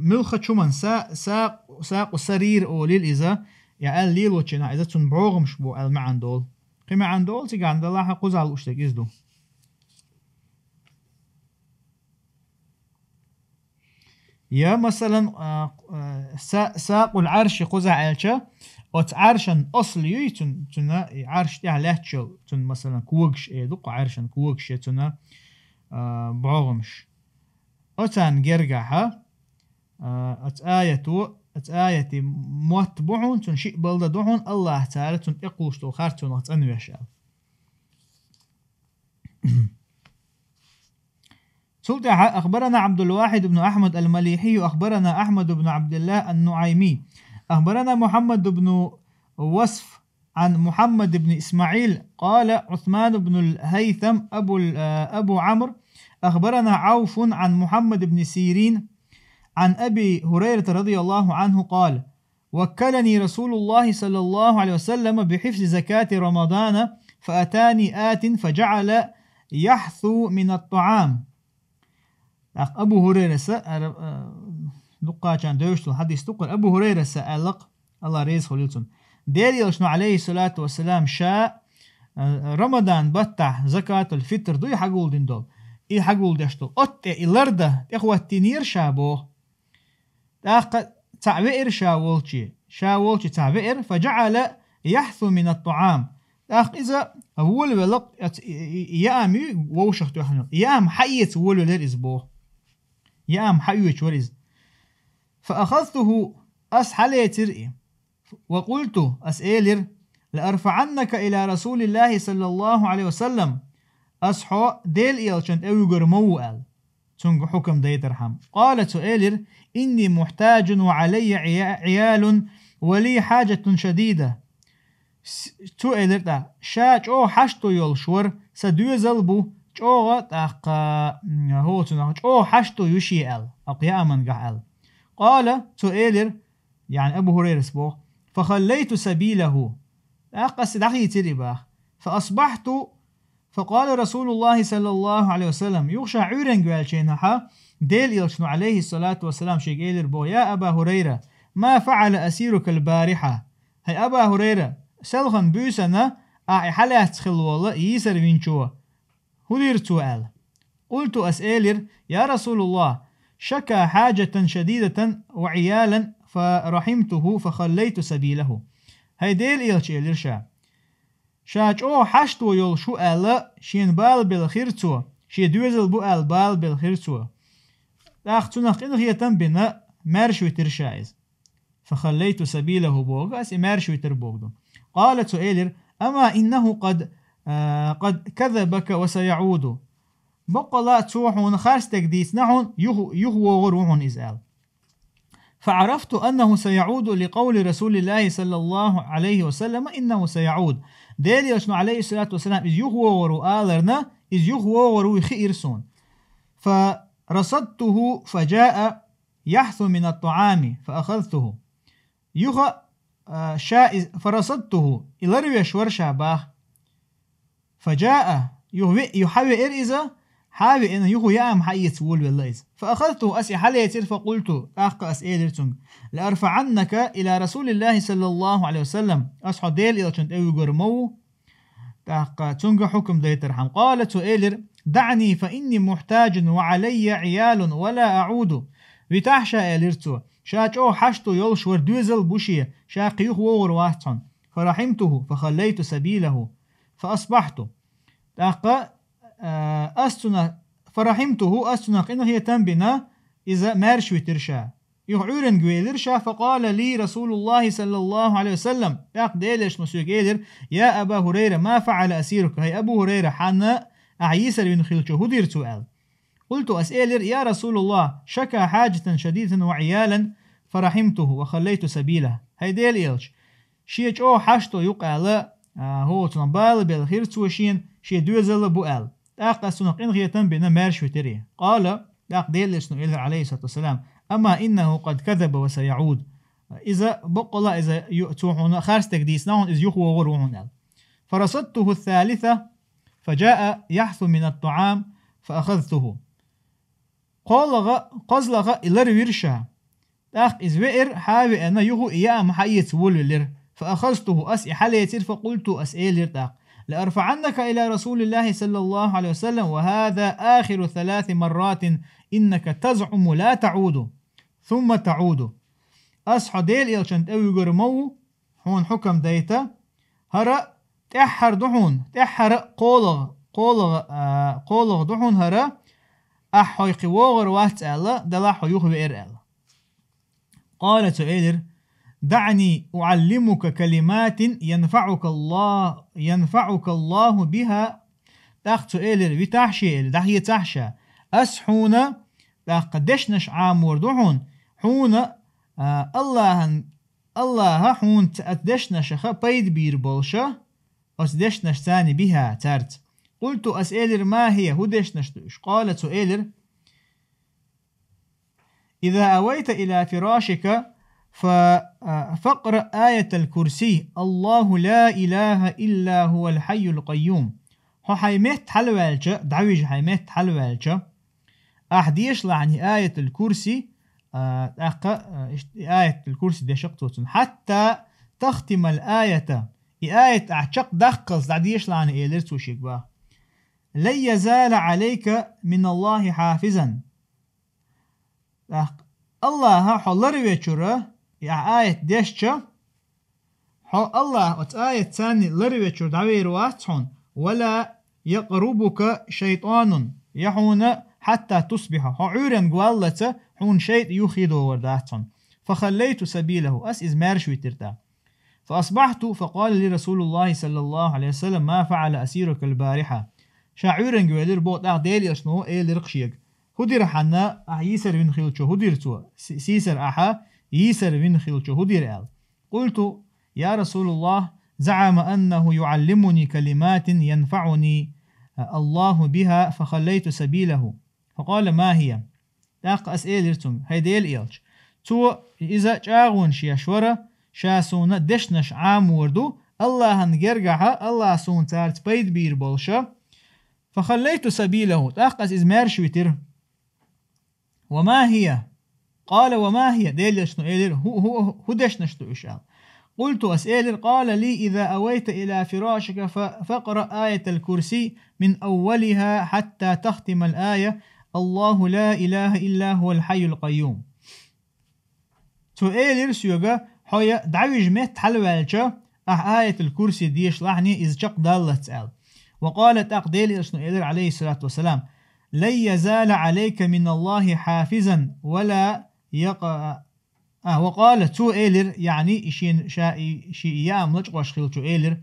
муьлххачу хӀуманан са-, сакъ-, сакъу сарир олийла иза, я аьлла лелочунах иза цуьнан богӀамаш бу аьлла маьӀна долу. Кхин маьӀна долу цигахь, далахь кхузахь лууш дерг иза ду. Я, масалан, а, а, са-, сакъул Ӏарши кхузахь аьлча, оцу Ӏаршан асл юй цуьнан, цуьнан и Ӏарш тӀехь лаьтташ йолу, цуьнан, масалан, когаш, э, ду-кх Ӏаршан когаш я цуьнан, а, богӀамаш. Оцарна гергахьа, а, оцу аято, оцу аятан мотт бу хьуна, цуьнан шиъ балда ду хьуна, Аллах цара цуьнан тӀе кхуссуш долу харцонах цӀанвеш аьлла. Цул тӀаьхьа: أخبرنا عبد الواحد بن أحمد المليحي، أخبرنا أحمد بن عبد الله النعيمي، أخبرنا محمد بن وصف عن محمد بن إسماعيل قال عثمان بن الهيثم أبو ال-، آه، أبو عمرو، أخبرنا عوف عن محمد بن سيرين عن أبي هريرة رضي الله عنه قال: وكلني رسول الله صلى الله عليه وسلم بحفظ زكاة رمضان، فأتاني آت فجعل يحثو من الطعام. ТӀаккха Абу Хурайраса, ара, а, дуккхачарна девзаш долу хьадис ду-кх хӀара, Абу Хурайраса аьлла-кх, Аллах реза хуьлийла цунна: Делан Элчано, عليه الصلاة والسلام, ша, а, Рамадан баттахь закатул-фитр дуй хьагулдина долу, и хьагулдеш долу, оцу тӀе и лардан тӀехӀоттийнера ша боху. ТӀаккха цхьаъ веара ша волчу, ша волчу цхьаъ веара, فجعل يحثو من الطعام. ТӀаккха иза волавелла-кх, оцу и, и, и яам юй вовшах тоьхна, яам хьаэца волавелира иза боху. Яам хьаоьцуш вара иза. فأخذته, ас хьалецира и. وقلت, ас элира: لأرفعنك إلى رسول الله صلى الله عليه وسلم. Ас хьо Делан Элчанна тӀе вуьгур ма ву аьлла, цуьнга хьукам дайтархьама. قال, цо элира: إني محتاج وعلي عيا-، عيال ولي حاجة شديدة. С-, цо элира тӀаккха: ша чӀогӀа хьашто йолуш вара, сан доьзал бу, чӀогӀа тӀаккха, м, хӀоцунах, чӀогӀа хьашто ю шен аьлла, хӀокху яамангахь аьлла. قال, цо элира, яъни Абу Хурайрас боху: فخليت سبيله. ТӀаккха ас дӀахийцира и боху. فأصبحت فقال رسول الله صلى الله عليه وسلم, юха ша Ӏуьйранга ваьллачу хенахь, Делан Элчано, عليه الصلاة والسلام, шега элира боху: يا أبا هريرة، ما فعل أسيرك البارحة؟ ХӀай Аба Хурайра, селхана буьйсанна ахь и хьалаьцна хилла волу йийсар винчо хӀун дира цо аьлла? قلت, ас элира: يا رسول الله، شكا حاجة شديدة وعيالا فرحمته فخليت سبيله. ХӀай Делан Элча, элира ша, ша чӀогӀа хьашто йолуш ву аьлла, шена бала белла хир цо, шен доьзал бу аьлла бала белла хир цо. ТӀаккха цунах къинхетам а бина, маьрша витира ша иза. فخليت سبيله боху, ас и маьрша витира боху ду. قال, цо элира: أما إنه قد، а, قد كذبك وسيعود. Баккъалла а цо хьуна харц дерг дийцина хьуна, юха, юха вогӀур ву хьуна иза аьлла. فعرفت أنه سيعود لقول رسول الله صلى الله عليه وسلم إنه سيعود. Делан Элчано, عليه الصلاة والسلام, иза юха вогӀур ву аларна, иза юха вогӀур ву хиира суна. فرصدته فجاء يحثو من الطعام فأخذته. Юха, а, ша из-, فرصدته, и ларвеш вара ша боху. فجاء, юха ве-, юха хьавеара иза, хьавеана, юха яам хьаэца волавелла иза. فأخذته, ас и хьалецира, فقلت, тӀаккха ас элира цуьнга: لأرفعنك إلى رسول الله صلى الله عليه وسلم, ас хьо Делан Элчанна тӀе вуьгур ма ву. ТӀаккха цуьнга хьукам дайтархьама. قال, цо элира: دعني فإني محتاج وعلي عيال ولا أعود. Витахь ша, элира цо, ша чӀогӀа хьашто йолуш вара, доьзал бу шен, ша кхин юха вогӀур вац хьуна. فرحمته فخليت سبيله فأصبحت. ТӀаккха, а, ас цунах, فرحمته, ас цунах къинхетам бина, иза маьрша витира ша. Юха Ӏуьйренга велира ша, فقال لي رسول الله صلى الله عليه وسلم, тӀаккха Делан Элчано соьга элира: يا أبا هريرة، ما فعل أسيرك؟ ХӀай Абу ХӀурайра, хьан ахь йийсар вина хиллачо хӀун дира цо? аьлла. قلت, ас элира: يا رسول الله، شكا حاجة شديدة وعيالا فرحمته وخليت سبيله. ХӀай Делан Элча, шен чӀогӀа хьашто ю-кх аьлла, а, хӀоцунах бала белла хир цо шена, шен доьзал а бу аьлла. ТӀаккха ас цунах къинхетам бина, маьрша витира. قال, тӀаккха Делан Элчано элира, عليه الصلاة والسلام: أما إنه قد كذب وسيعود. Иза баккъалла, иза ю-, цо хьуна харцдерг дийцина хьуна, иза юха вогӀур ву хьуна аьлла. فرصدته الثالثة فجاء يحث من الطعام فأخذته. КхоалгӀа, кхозлагӀа и ларвира ша. ТӀаккха иза веара, хьа а веана, юха и яа ма хьаэца волавелира. فأخذته, ас и хьалецира, فقلت, ас элира тӀаккха: لأرفعنك إلى رسول الله صلى الله عليه وسلم وهذا آخر ثلاث مرات إنك تزعم لا تعود ثم تعود. Ас хьо Делан Элчанна тӀе вуьгур ма ву, хьуна хьукам дайта, хӀара тӀаьххьара ду хьуна, тӀаьххьара кхоалгӀа, кхоалгӀа, а, кхоалгӀа ду хьуна хӀара, ахь хьо кхин вогӀур вац аьлла, делахь хьо юха веара аьлла. قال, цо элира: دعني أعلمك كلمات ينفعك الله، ينفعك الله بها. ТӀаккха цо элира: витахь ше, элира, дӀахецахь ша. Ас хьуна тӀаккха дешнаш Ӏамор ду хьуна, хьуна, а, Аллахьан АллахӀа хьуна ца-, оцу дешнашаха пайда бийр болуша, оцу дешнашца, بها, цаьрца. قلت, ас элира: ما هي, хӀун дешнаш ду уьш? قال, цо элира: إذا أويت إلى فراشك ف-، а, فاقرأ آية الكرسي، الله لا إله إلا هو الحي القيوم. Хьо хьайн метта хьалаваьлча, дӀавижа хьайн метта хьалаваьлча, ахь дешалахь и Аятул Курси, а, тӀаккха, а, ишт-, и Аятул Курси дешакх цо цунна. حتى تختم الآية. И аят ахь чекхдаккхалц дӀадешалахь, элира цо шега, бах. لن يزال عليك من الله حافظا. ТӀаккха АллахӀа хьо ларвечура, и ахь аят дешча, хьо АллахӀ оцу аятца ларвечура дӀавер вац хьуна, ولا يقربك شيطان, я хьуна حتى تصبح, хьо Ӏуьйренга валлалца хьуна шайтӀа юххе догӀур дац хьуна. فخليت سبيله, ас иза маьрша витира тӀаккха. فأصبحت فقال لي رسول الله صلى الله عليه وسلم: ما فعل أسيرك البارحة؟ Ша Ӏуьйренга велира боху тӀаккха Делан Элчано, элира-кх шега: хӀун дира хьан ахь йийсар вина хиллачо, хӀун дира цо? С-, сийсар ахьа йийсар вина хиллачо хӀун дира аьлла. قلت: يا رسول الله، زعم أنه يعلمني كلمات ينفعني الله بها فخليت سبيله. فقال: ما هي؟ ТӀаккха ас элира цуьнга: хӀай Делан Элча, цо иза чӀагӀонаш еш вара, ша суна дешнаш Ӏамор ду, АллахӀан гергахьа, АллахӀа суна цаьрца пайда бийр болуша. فخليت سبيله, тӀаккха ас иза маьрша витира. وما هي؟ قال: وما هي؟ Делан Элчано элира: хӀу-, хӀу-, хӀун дешнаш ду уьш аьлла. قلت, ас элира: قال لي: إذا أويت إلى فراشك ف-، فاقرأ آية الكرسي من أولها حتى تختم الآية: الله لا إله إلا هو الحي القيوم. Цо элира соьга: хьо я дӀавижа метта хьалаваьлча, ахь Аятул Курси дешалахь, иза чекхдаллалц аьлла. وقال, тӀаккха Делан Элчано элира, عليه الصلاة والسلام: لن يزال عليك من الله حافظا ولا يق-، а, وقال, цо элира, яъни, и шен, ша, и, шен и яам лачкъош хиллачо элира,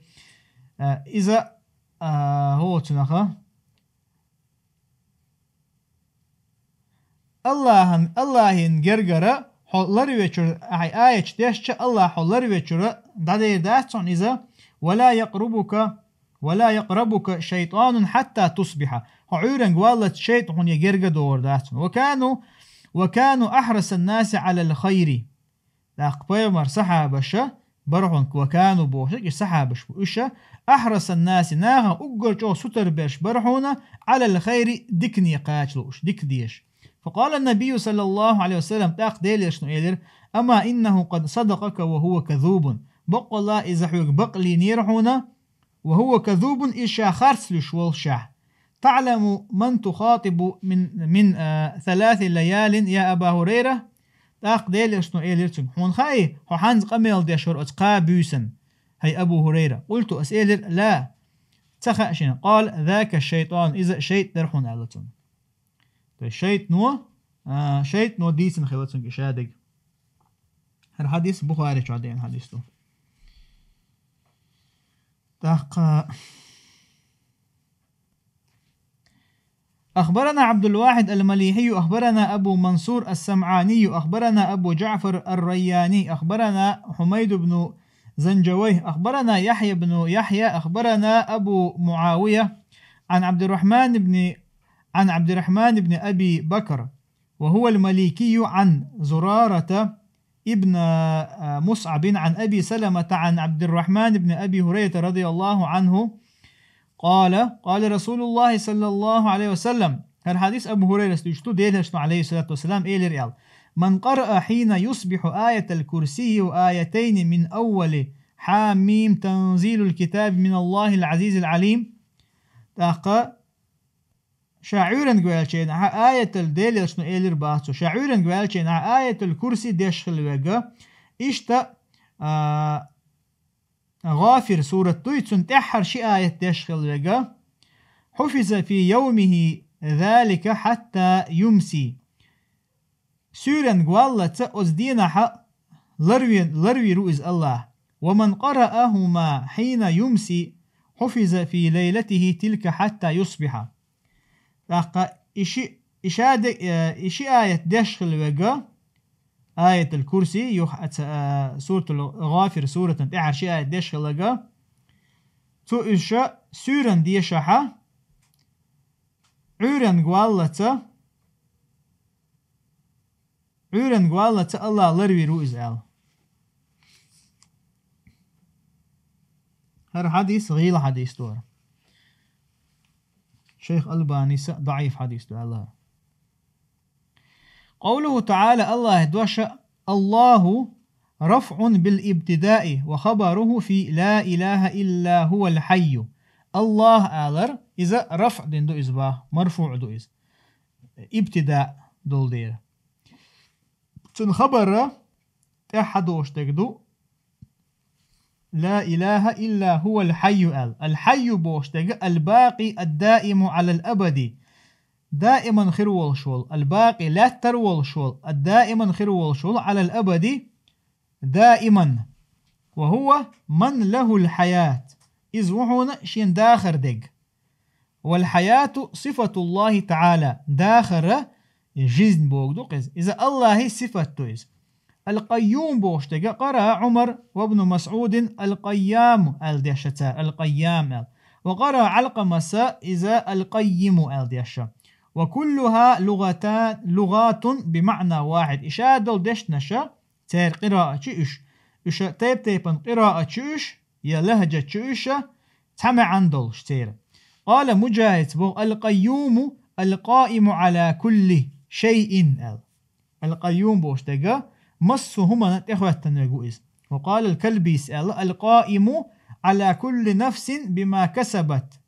а, иза, а, хӀоцунаха, АллахӀан, АллахӀан гергара хьо ларвечура, ахь аяташ дешча, АллахӀ хьо ларвечура дӀадер дац хьуна иза, ولا يقربك ولا يقربك شيطان حتى تصبح. Хьо Ӏуьйренга валлалц шайтӀа хьуна я герга догӀур дац хьуна. وكانوا، وكانوا أحرص الناس على الخير. ТӀаккха пайхамар сахьабаша бара хьуна, وكانوا бохуш, и сахьабаш бу уьш, أحرص الناس, нахах уггар чӀогӀа сутара берш бара хьуна, على الخير, дикане кхача лууш, дика дезаш. فقال النبي صلى الله عليه وسلم, тӀаккха Делан Элчано элира: أما إنه قد صدقك وهو كذوب. Баккъалла, иза хьоьга бакълийнера хьуна, وهو كذوب, иза ша харц луьйш волушехь. تعلم من تخاطب من، من، а, ثلاث ليال يا أبا هريرة؟ ТӀаккха Делан Элчано элира цуьнга: «Хьуна хаьий, хьо хӀанз къамел деш вара оцу кхаа буьйсанна, хӀай Абу ХӀурайра?» Къулту, ас элира: «Ла». Ца хаьа шена. Къала: «Зака шайтӀан, иза шайтӀа дара хьуна», аьлла цунна. То есть шайтӀано, а, шайтӀано дийцина хилла цуьнга и шадерг. ХӀара хьадис Бухари чохь деана хьадис ду. ТӀаккха أخبرنا عبد الواحد المليحي، أخبرنا أبو منصور السمعاني، أخبرنا أبو جعفر الرياني، أخبرنا حميد بن زنجويه، أخبرنا يحيى بن يحيى، أخبرنا أبو معاوية عن عبد الرحمن بن، عن عبد الرحمن بن أبي بكر، وهو المليكي، عن زرارة ابن، آه، مصعب عن أبي سلمة عن عبد الرحمن بن أبي هريرة رضي الله عنه قال: قال رسول الله صلى الله عليه وسلم. ХӀара хьадис Абу ХӀурайрас дуьйцу, Делан Элчано, алейхиссалату вассалам, элира аьлла: «من قرأ حين يصبح آية الكرسي وآيتين من أول حم تنزيل الكتاب من الله العزيز العليم». ТӀаккха ша Ӏуьйранга ваьллачу хенахь аятал, Делан Элчано элира боху цо, ша Ӏуьйранга ваьллачу хенахь аятал курси деш хилла верг, иштта, а, ГӀафир сурат дуй, цуьнан тӀаьххьара ши аят деш хилла верг, حفظ في يومه ذلك حتى يمسي. Суьйранга валлалц оцу дийнахь ларве-, ларвийр ву иза АллахӀа. «ومن قرأهما حين يمسي حفظ في ليلته تلك حتى يصبح». ТӀаккха и ши, и ша де-, э, и ши аят деш хилла верг, аятал курси, юха аца, э, суратал ГӀафир суратан тӀаьхьара ши аят деш хилла верг, цо уьш суьйранна дешахь, Ӏуьйранга валлалц, Ӏуьйранга валлалц АллахӀа ларвийр ву иза аьлла. ХӀара хьадис гӀийла хьадис ду хӀара. Шайх Албанис а даӀиф хьадис ду аьлла. قوله تعالى, АллахӀан дош: «الله رفع بالابتداء وخبره في لا إله إلا هو الحي». АллахӀ алар, иза рафӀ дина ду иза боху, марфуӀ ду иза. Ибтида долу дела. Цуьнан хабар тӀаьхьа долуш дерг ду: «لا إله إلا هو الحي», аьлла. Ал-Хьайю бохуш дерг: «الباقي الدائم على الأبد». Даиман хир волуш волу, ал-бакъи, лаьттара волуш волу, ад-даиман хир волуш волу, على الأبد, даиман. «وهو من له الحياة». Иза ву хьуна шен дахар дерг. «والحياة صفة الله تعالى». Дахар, жизнь боху ду-кх иза. Иза АллахӀан сифат ду иза. «القيوم» бохуш дерг, قرأ عمر وابن مسعود «القيام» аьлла дешна цара, «القيام» аьлла. وقرأ علقمة, иза «القيم» аьлла дешна. «وكلها لغتا-، لغات بمعنى واحد». И ша долу дешнаш, церан къираатчи уьш. Уьш тайп-тайпана къираатчи уьш, я лахӀжатчи уьш, цхьа маьӀна долуш церан. قال مجاهد боху: «القيوم القائم على كل شيء» аьлла. Ал-Къайюм бохуш дерг, массо а хӀуманна тӀехӀоьттина верг ву иза. وقال الكلبيس аьлла: «القائم على كل نفس بما كسبت».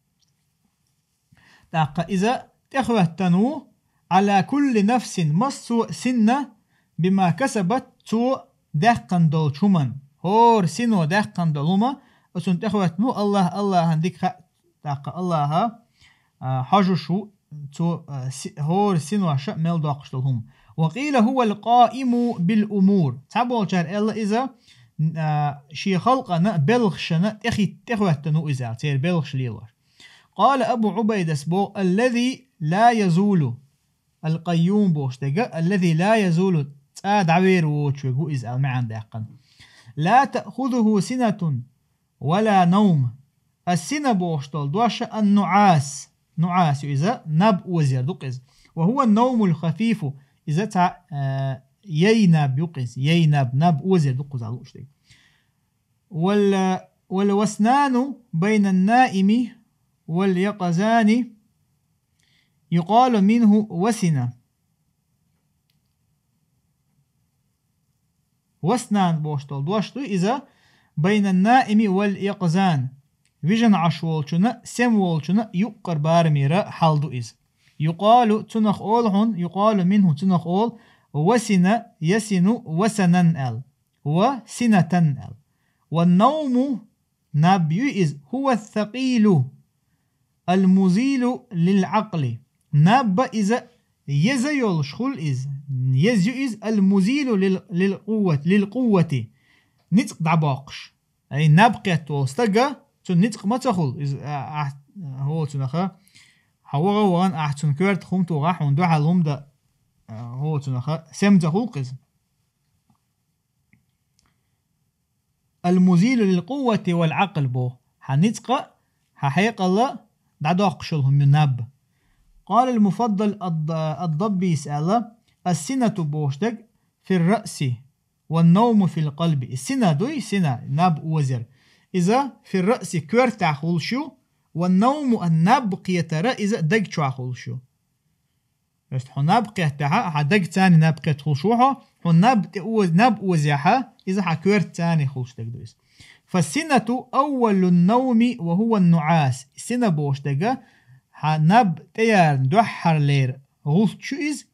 ТӀаккха иза тӀехӀоьттина ву, «على كل نفس», массо а синна, «بما كسبت», цо даьккхина долчу хӀуманна. ХӀора сино даьккхина долу хӀума, оцунна тӀехӀоьттина ву АллахӀ, АллахӀан дика хаа, тӀаккха АллахӀа, а, хьожуш ву цо, а, си-, хӀора синоша мел доккхуш долу хӀума. «وقيل هو القائم بالأمور». Цхьаболчара аьлла иза, а, шен халкъана, белхашна тӀехӀитта, тӀехӀоьттина ву иза аьлла, церан белхаш лелош. قال أبو عبيدة боху: «الذي لا يزول». Ал-Къайюм бохуш дерг, «الذي لا يزول», цкъа дӀавер воцуш верг ву иза аьлла маьӀна даьккхина. «لا تأخذه سنة ولا نوم». Ас-сина бохуш долу дош ан-нуӀас. НуӀас ю иза, наб озор ду-кх иза. «وهو النوم الخفيف». Иза цхьа, э, яй наб ю-кх иза. Яй наб, наб озор ду-кх иза лууш дерг. «وال-, والوسنان بين النائم واليقظان يقال منه وسن». Васнан бохуш долу дош ду иза, «بين النائم واليقظان». Вижина Ӏаш волчунна, сема волчунна юккъера барамера хьал ду иза. «يقال», цунах олу хьуна, «يقال منه», цунах олу, وسن يسن وسنا аьлла. وسنة аьлла. والنوم наб ю иза, هو الثقيل المزيل للعقل. Наб иза еза йолуш хуьлу иза. Еза ю иза المزيل لل-، للقوة، للقوة. Ницкъ дӀабоккхуш. Ай, наб кхетта волу стага, цуьнан ницкъ ма ца хуьлу. Иза, а, а, хӀо цунаха, хьан вогӀа вогӀан ахь цуьнан коьрта хӀума тухахь, хьуна дуьхьал хӀума дан, а, хӀо цунаха, сема ца хуьлу иза. المزيل للقوة والعقل боху. Хьан ницкъа, хьан хьекъала дӀадоккхуш йолу хӀума ю наб. قال المفضل الض-، الضبيس аьлла, السنة бохуш дерг في الرأس والنوم في القلب. И сина дуй, сина, наб озар. Иза في الرأس коьртехь хуьлуш ю, والنوم а наб кхетара иза даг чохь хуьлуш ю. Просто хьо наб кхеттехьа, хьан даг царна наб кхетта хуьлуш ву хьо, хьо наб тӀе оз-, наб озехьа, иза хьан коьрта царна хуьлуш дерг ду иза. فالسنة أول النوم وهو النعاس. Сина бохуш дерга, хьан наб тӀеярна дуьххьарлера гӀулч ю иза,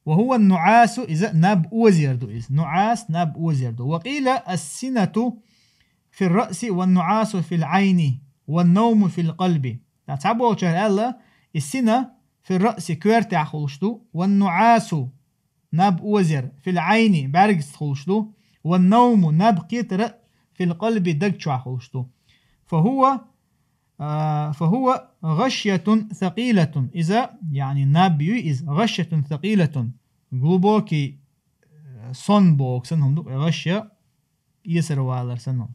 وهو النعاس, иза наб озер ду иза. نعاس наб озер ду. وقيل السنة في الرأس والنعاس في العين والنوم في القلب. Ткъа цхьаболчара аьлла, и сина في الرأس коьртехь хуьлуш ду, والنعاس наб озер, في العين бӀаьргашца хуьлуш ду, والنوم наб кхетара في القلب даг чохь хуьлуш ду. فهو, а, فهو غشية ثقيلة. Иза, яъни наб ю иза, غشية ثقيلة. Глубокий, э, сон боху санна хӀума ду, гӀашья эсар валар санна хӀума.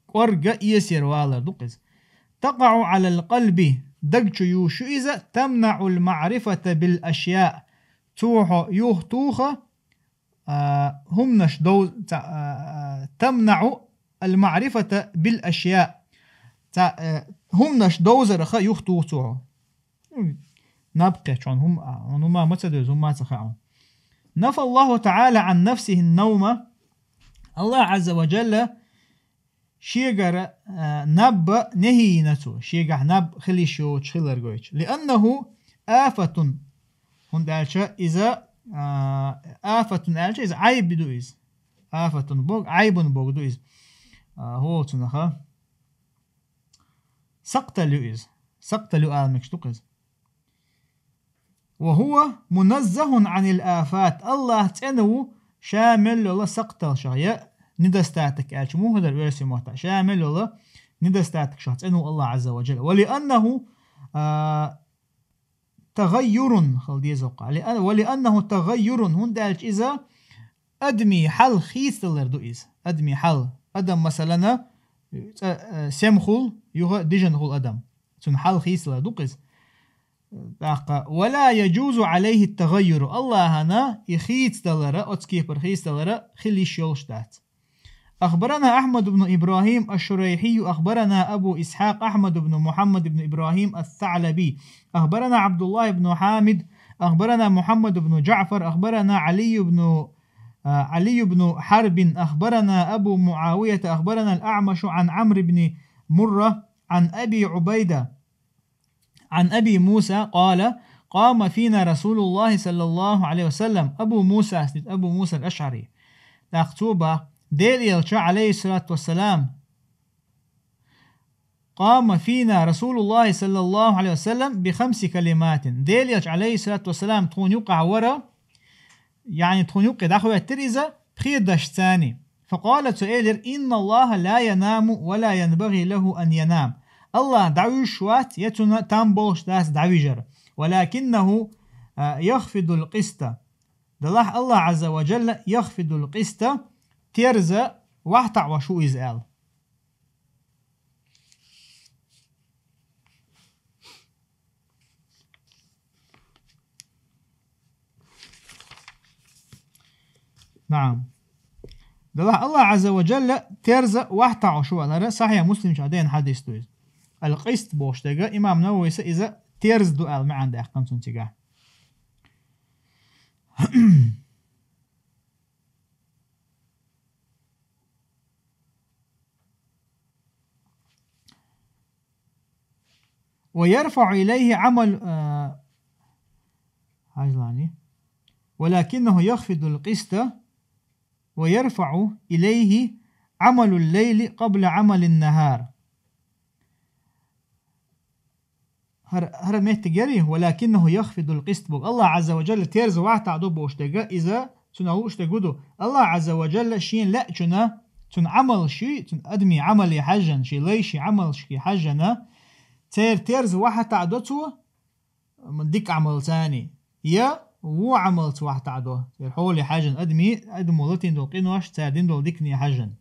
КӀорга эсар валар ду иза. تقع على القلب, даг чу юьсуш ю иза, تمنع المعرفة بالأشياء. Цо хьо юхатуху, а, хӀуманаш дов-, ца-, а, а, تمنع المعرفة بالأشياء. Ца-, а, хӀуманаш довзарх юхатуху цо хьо. Наб кхетча хьуна хӀума, а, хьуна хӀума ма ца девза, хӀума ца хаьа хьуна. نفى الله تعالى عن نفسه النوم. Аллах Азза ва Джалла шегара, а, наб нехӀйина цо, шегахь наб хила йиш йоцуш хилар гойтуш. لأنه آفة. ХӀунда аьлча иза, а, آفة аьлча иза Ӏайб ду иза. آفة боху, Ӏайбун боху ду иза. А, хӀо цунаха. Сакътал ю иза. Сакътал ю ала мегаш ду иза. وهو منزه عن الآفات. Аллах цӀена ву ша мел йолу сакъталшах, я недостаток аьлча муха дара оьрсийн маттахь. Ша мел йолу недостаткашах цӀена ву Аллах Азза ва Джалла. ولأنه, а, تغير хила деза воккха. لأن-, ولأنه تغير, хӀунда аьлча иза адамийн хьал хийцадалар ду иза. Адамийн хьал. Адам, масалана, цӀа-, э, сема хуьлу, юха дижина хуьлу адам. Цуьнан хьал хийцадалар ду иза. ТӀаккха, ولا يجوز عليه التغير. Аллахьана и хийцадалара, оцу кепара хийцадалара хила йиш йолуш дац. أخبرنا أحمد بن إبراهيم الشريحي، أخبرنا أبو إسحاق أحمد بن محمد بن إبراهيم الثعلبي، أخبرنا عبد الله بن حامد، أخبرنا محمد بن جعفر، أخبرنا علي بن، آه، علي بن حرب، أخبرنا أبو معاوية، أخبرنا الأعمش عن عمرو بن مرة عن أبي عبيدة عن أبي موسى قال: قام فينا رسول الله صلى الله عليه وسلم. Абу Муса, Абу Муса аль-Ашъари. ТӀаккха цо боху, Делан Элча, عليه الصلاة والسلام, قام فينا رسول الله صلى الله عليه وسلم بخمس كلمات. Делан Элча, عليه الصلاة والسلام, тхуна юкъахь вара, яъни тхуна юккъе дӀахӀоьттира иза пхи дашца. فقال, цо элира: إن الله لا ينام ولا ينبغي له أن ينام. Аллах дӀавуьйшуш вац, я цунна там болуш дац дӀавижар. ولكنه, а, يخفض القسط. Делахь Аллах Азза ва Джалла يخفض القسط, терза вахтаӀош ву иза аьлла. نعم. Делахь Аллах Азза ва Джалла терза вахтаӀош ву аьлла, Сахьихь Муслим чохь деана хьадис ду иза. Аль-къист бохуш дерг, имам Нававис иза терза ду аьлла маьӀна даьккхина цунна цигахь. ويرفع إليه عمل, а, хьажлани. ولكنه يخفض القسط ويرفع إليه عمل الليل قبل عمل النهار. ХӀара, хӀара меттиг яри, ولكنه يخفض القسط боху. Аллах Ӏазза ва Джалла терза вахьтахь до бохуш дерг, иза цунах лууш дерг ду. Аллах Ӏазза ва Джалла шена лаьачунна, цуьнан Ӏамалший, цуьнан адамийн Ӏамале хьаьжжина, шен лайшийн Ӏамалшке хьаьжжина, церан терза вахьтахь до цо, м, дика Ӏамалца, я вон Ӏамалца вахьтахь до. Церан хьоле хьаьжжина, адамийн, адамо латийна долу къинош, цара дина долу дикане хьаьжжина.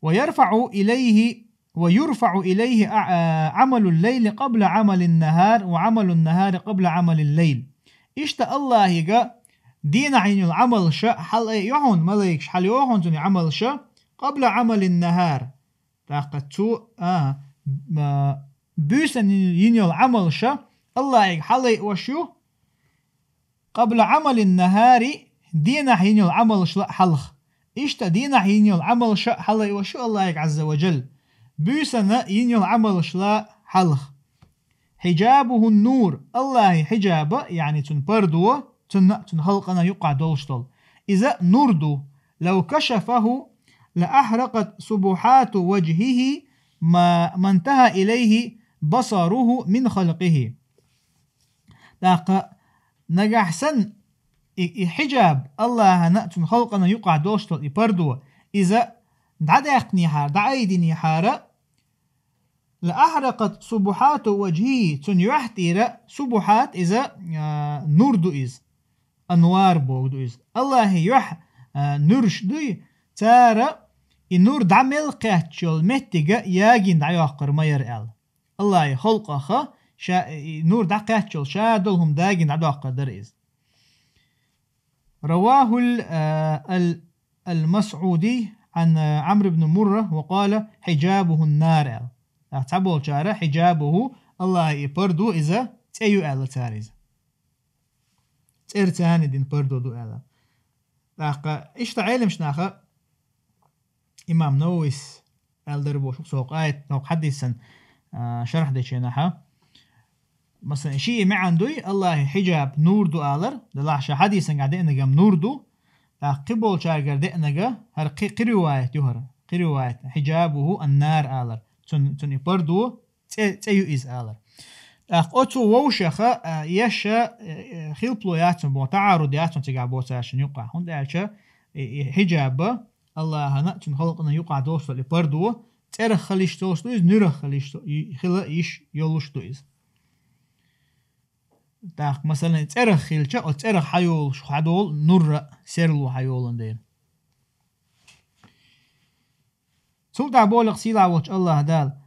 ويرفع إليه، ويرفع إليه ع-، عمل الليل قبل عمل النهار، وعمل النهار قبل عمل الليل. Иштта Аллахьига дийнахь йина йолу Ӏамалша хьалаайо хьуна, малайкаш хьалайо хьуна цуьнан Ӏамалша, قبل عمل النهار. ТӀаккха цо, а, м-, буьйсанна йина йолу Ӏамалша Аллахьига хьалаайош ю, قبل عمل النهار, дийнахь йина йолу Ӏамалшла а хьалха. Иштта дийнахь йина йолу Ӏамалша а хьалаайош ю Аллахьига Ӏазза ва Джалла, буьйсанна йина йолу Ӏамалшла а хьалха. حجابه النور, Аллахьан хьиджаба, яъни цуьнан пардо, цуьнан, цуьнан халкъана юккъахь долуш долу. Иза нур ду. لو كشفه لأحرقت سبحات وجهه ما، ما انتهى إليه بصره من خلقه. ТӀаккха нагахь санна и, и хьиджаб, Аллахьана цуьнан халкъана юккъахь долуш долу и пардо, иза дӀадаьккхинехьара, дӀаайдинехьара, لأحرقت سبحات وجهه, цуьнан юьхь тӀера, субухьат иза, а, нур ду иза, анвар бохург ду иза. Аллахьан юьхь, а, нуьраш дуй, цара и нур дӀа мел кхеттачу йолу меттига ягийна дӀайоккхур ма яра аьлла. Аллахьан халкъах ша, и нур дӀакхеттачул ша долу хӀума дагийна дӀадоккхур дара иза. رواه ال-، а, ал-, المسعودي عن عمرو بن مرة وقال: حجابه النار, аьлла. ТӀаккха цхьаболчара хьиджабуху, Аллахьан и пардо иза цӀе ю аьлла цара иза. ЦӀерца дина пардо ду аьлла. ТӀаккха иштта Ӏеламнаха, имам Нававис аьлла дара бохуш, цо къайт, цо хьадисан, а, шарх дечу хенахь. Масалан, ши и маьӀна дуй, Аллахьан хьиджаб нур ду алар, делахь ша хьадисангахь деанарг-м нур ду, тӀаккха кхиболчаьргара деанарг, хӀара кхи, кхин риваят ю хӀара, кхин риваят, хьиджабуху ан-нар алар, цуьнан, цуьнан и пардо, цӀе, цӀе ю иза алар. ТӀаккха оцу вовшаха, а, эша, э, э, хилпало яц хьуна боху, таӀаруд яц хьуна цигахь боцаршна юккъахь. ХӀунда аьлча и, и хьиджаба Аллахьана цуьнан халкъана юккъахь долуш долу и пардо, цӀерах хила йиш йолуш ду иза, нуьрах хила йиш, и, хила йиш йолуш ду иза. ТӀаккха, масалан, цӀерах хилча, оцу цӀерах хьайолуш, хьадолу нур а, серло хьайолун дела. Цул тӀаьхьа боху сийлахь волчу Аллахь Дала: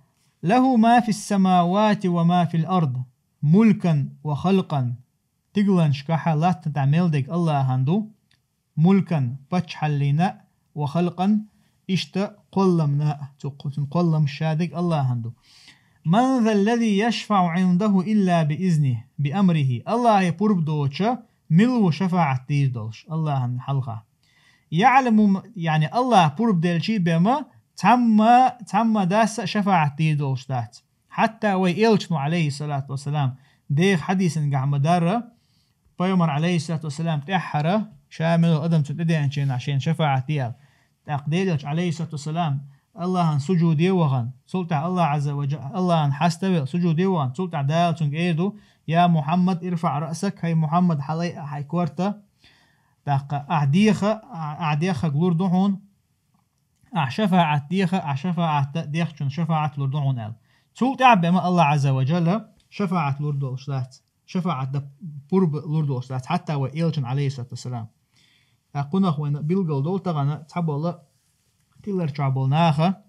له ما في السماوات وما في الأرض ملكا وخلقا. Стигланашкахь, латта тӀехь мел дерг Аллахьан ду, мулкан, паччахьаллина, ва халкъан, иштта кхолламна, цу, цуьнан кхолламаш ша дерг Аллахьан ду. من ذا الذي يشفع عنده إلا بإذنه، بأمره. Аллахье пурба доцуш мила ву шафаӀат дийр долуш Аллахьан хьалха? يعلم, яъни Аллахь пурба делчий бен ма, цхьамма, цхьамма дас а шафаӀат дийр долуш дац. Хьатта вай элчано, Ӏалайхиссалату вассалам, деха хьадисангахь ма-дарра, пайхамар, Ӏалайхиссалату вассалам, тӀаьххьара, ша мел адам цунна тӀедеанчийнахь шена шафаӀат де аьлла. ТӀаккха Делан элча, Ӏалайхиссалату вассалам, Аллахьан сужуде вахана, цул тӀаьхьа Аллахь Ӏазза ва Джа-, Аллахьан хьаставелла сужуде вахана, цул тӀаьхьа Дала цуьнга эр ду: يا محمد ارفع رأسك, хӀай Мухьаммад, хьалаайа хьайн корта. ТӀаккха ахь деха, ахь дехарг лур ду хьуна. Ахь шафаӀат деха, ахь шафаӀат дехначунна шафаӀат лур ду хьуна аьлла. Цул тӀаьхьа бен ма Аллахь Ӏазза ва Джалла шафаӀат лур долуш дац. ШафаӀат дан пурба лур долуш дац, хьатта вай элчан, Ӏалайхиссалату вассалам. ТӀаккха кхунах вайна билгал долу тахана цхьаболу тилар чохь болу наха,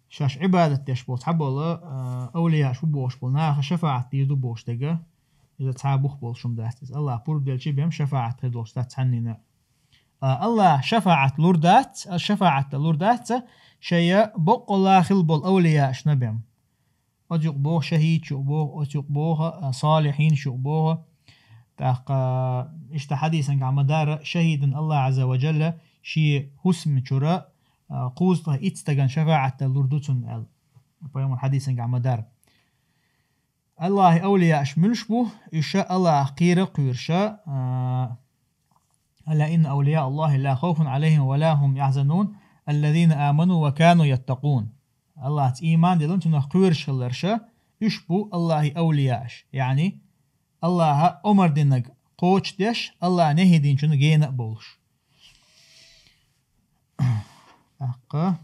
шаьш Ӏибадат деш болу цхьаболу, а, авлияш бу бохуш болу наха шафаӀат дийр ду бохуш дерг, иза цхьа бух болуш хӀума дац иза. Аллахь пурба делчий бен шафаӀат хир долуш дац цхьаннина. А, Аллахь шафаӀат лур дац, а, шафаӀат лур дац, шайна боккъалла хилла болу авлияшна бен. Оцу юкъа боху шахӀидаш юкъа боху, оцу юкъа боху, а, солихьинаш юкъа боху. ТӀаккха иштта хьадисангахь ма-дарра, шахӀидан Аллахь Ӏазза ва Джалла шен хӀусам чуьра, а, кхузткъе итт стагана шафаӀат дан лур ду цунна аьлла. Пайхамар хьадисангахь ма-дарра. Аллахьа авлияаш муьлш бу, уьш Аллахьах кхера кхоьруш, а, ألا إن أولياء الله لا خوف عليهم ولا هم يحزنون الذين آمنوا وكانوا يتقون. Аллахьаца иман диллина, цунах кхоьруш хилларш, уьш бу Аллахьа авлияаш. Яъни, Аллахьа омар динарг кхочушдеш, Аллахьа нахьи динчунна гена а болуш. ТӀаккха.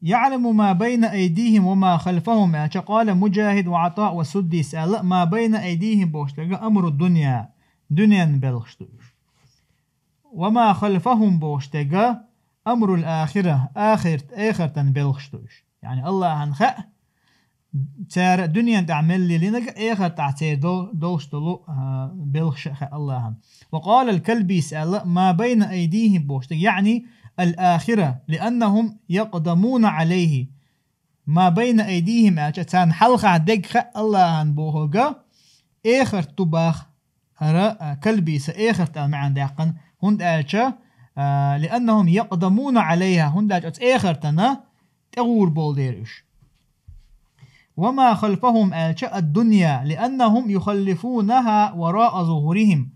يعلم ما بين أيديهم وما خلفهم, аьлча, قال مجاهد وعطاء والسدي, аьлла, ما بين أيديهم бохуш дерг أمر الدنيا, дуьненан белхаш ду уьш. وما خلفهم бохуш дерг أمر الآخرة, ахирт-, эхартан белхаш ду уьш. Яъни Аллахьан хаьа, цара дуьнен тӀехь мел лелийнарг эхартахь церан дол-, долуш долу, а, белхаш а хаьа Аллахьан. وقال الكلبي аьлла, ما بين أيديهم бохуш дерг, يعني الآخرة, لأنهم يقدمون عليه. ما بين أيديهم аьлча, царна хьалха дерг хаьа Аллахьан бохург, эхарт ду боху. ХӀара, а, Калбийс эхарт аьлла маьӀна даьккхина, хӀунда аьлча, а, لأنهم يقدمون عليها, хӀунда аьлча оцу эхартана тӀегӀур болу дера уьш. وما خلفهم аьлча الدنيا, لأنهم يخلفونها وراء ظهورهم.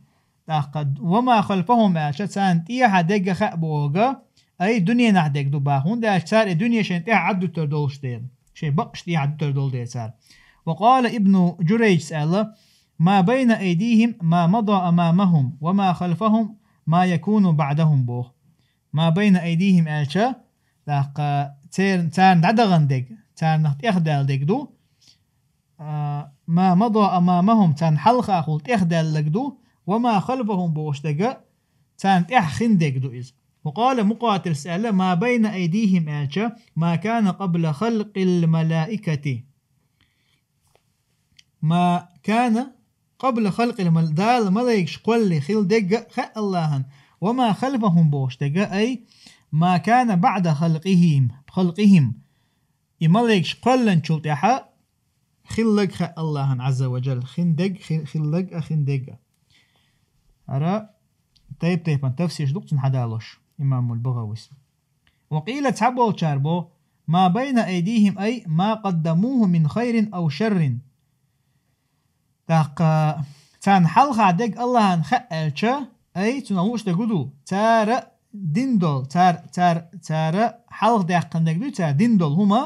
ТӀаккха وما خلفهم аьлча, царна тӀехьа дерг хаьа бохург, ай, дуьненахь дерг ду боху, хӀунда аьлча цара и дуьне шайн тӀехь Ӏаддуьтур долуш дела, шайн бакъаш тӀехьа Ӏаддуьтур долу дела цара. وقال ابن جريج аьлла, ما بين أيديهم ما مضى أمامهم وما خلفهم ما يكون بعدهم боху. ما بين أيديهم аьлча, тӀаккха цер-, царна дӀадахана дерг, царнах тӀехдаьлла дерг ду. А, ما مضى أمامهم, царна хьалхахула тӀехдаьлларг ду, وما خلفهم бохуш дерг, царна тӀехь хин дерг ду иза. وقال مقاتل аьлла, ما بين أيديهم аьлча, ما كان قبل خلق الملائكة. ما كان قبل خلق المل-, Дала малайкаш кхоллале хилла дерг хаьа Аллахьан. وما خلفهم бохуш дерг, ай, ما كان بعد خلقهم, خلقهم. И малайкаш кхолланчул тӀаьхьа хилларг хаьа Аллахьан, Ӏазза ва Джалла, хин дерг, хи-, хилларг а, хин дерг а. ХӀара тайп-тайпана тафсирш ду-кх цунна хьадалош, имамул БагӀавис. وقيل, цхьаболчара бо, ما بين أيديهم أي ما قدموه من خير أو شر. ТӀаккха царна хьалха дерг Аллахьан хаьа аьлча, ай, цунах лууш дерг хӀун ду, цара дина долу, цара, цара, цара хьалха даьккхина дерг дуй, цара дина долу хӀума,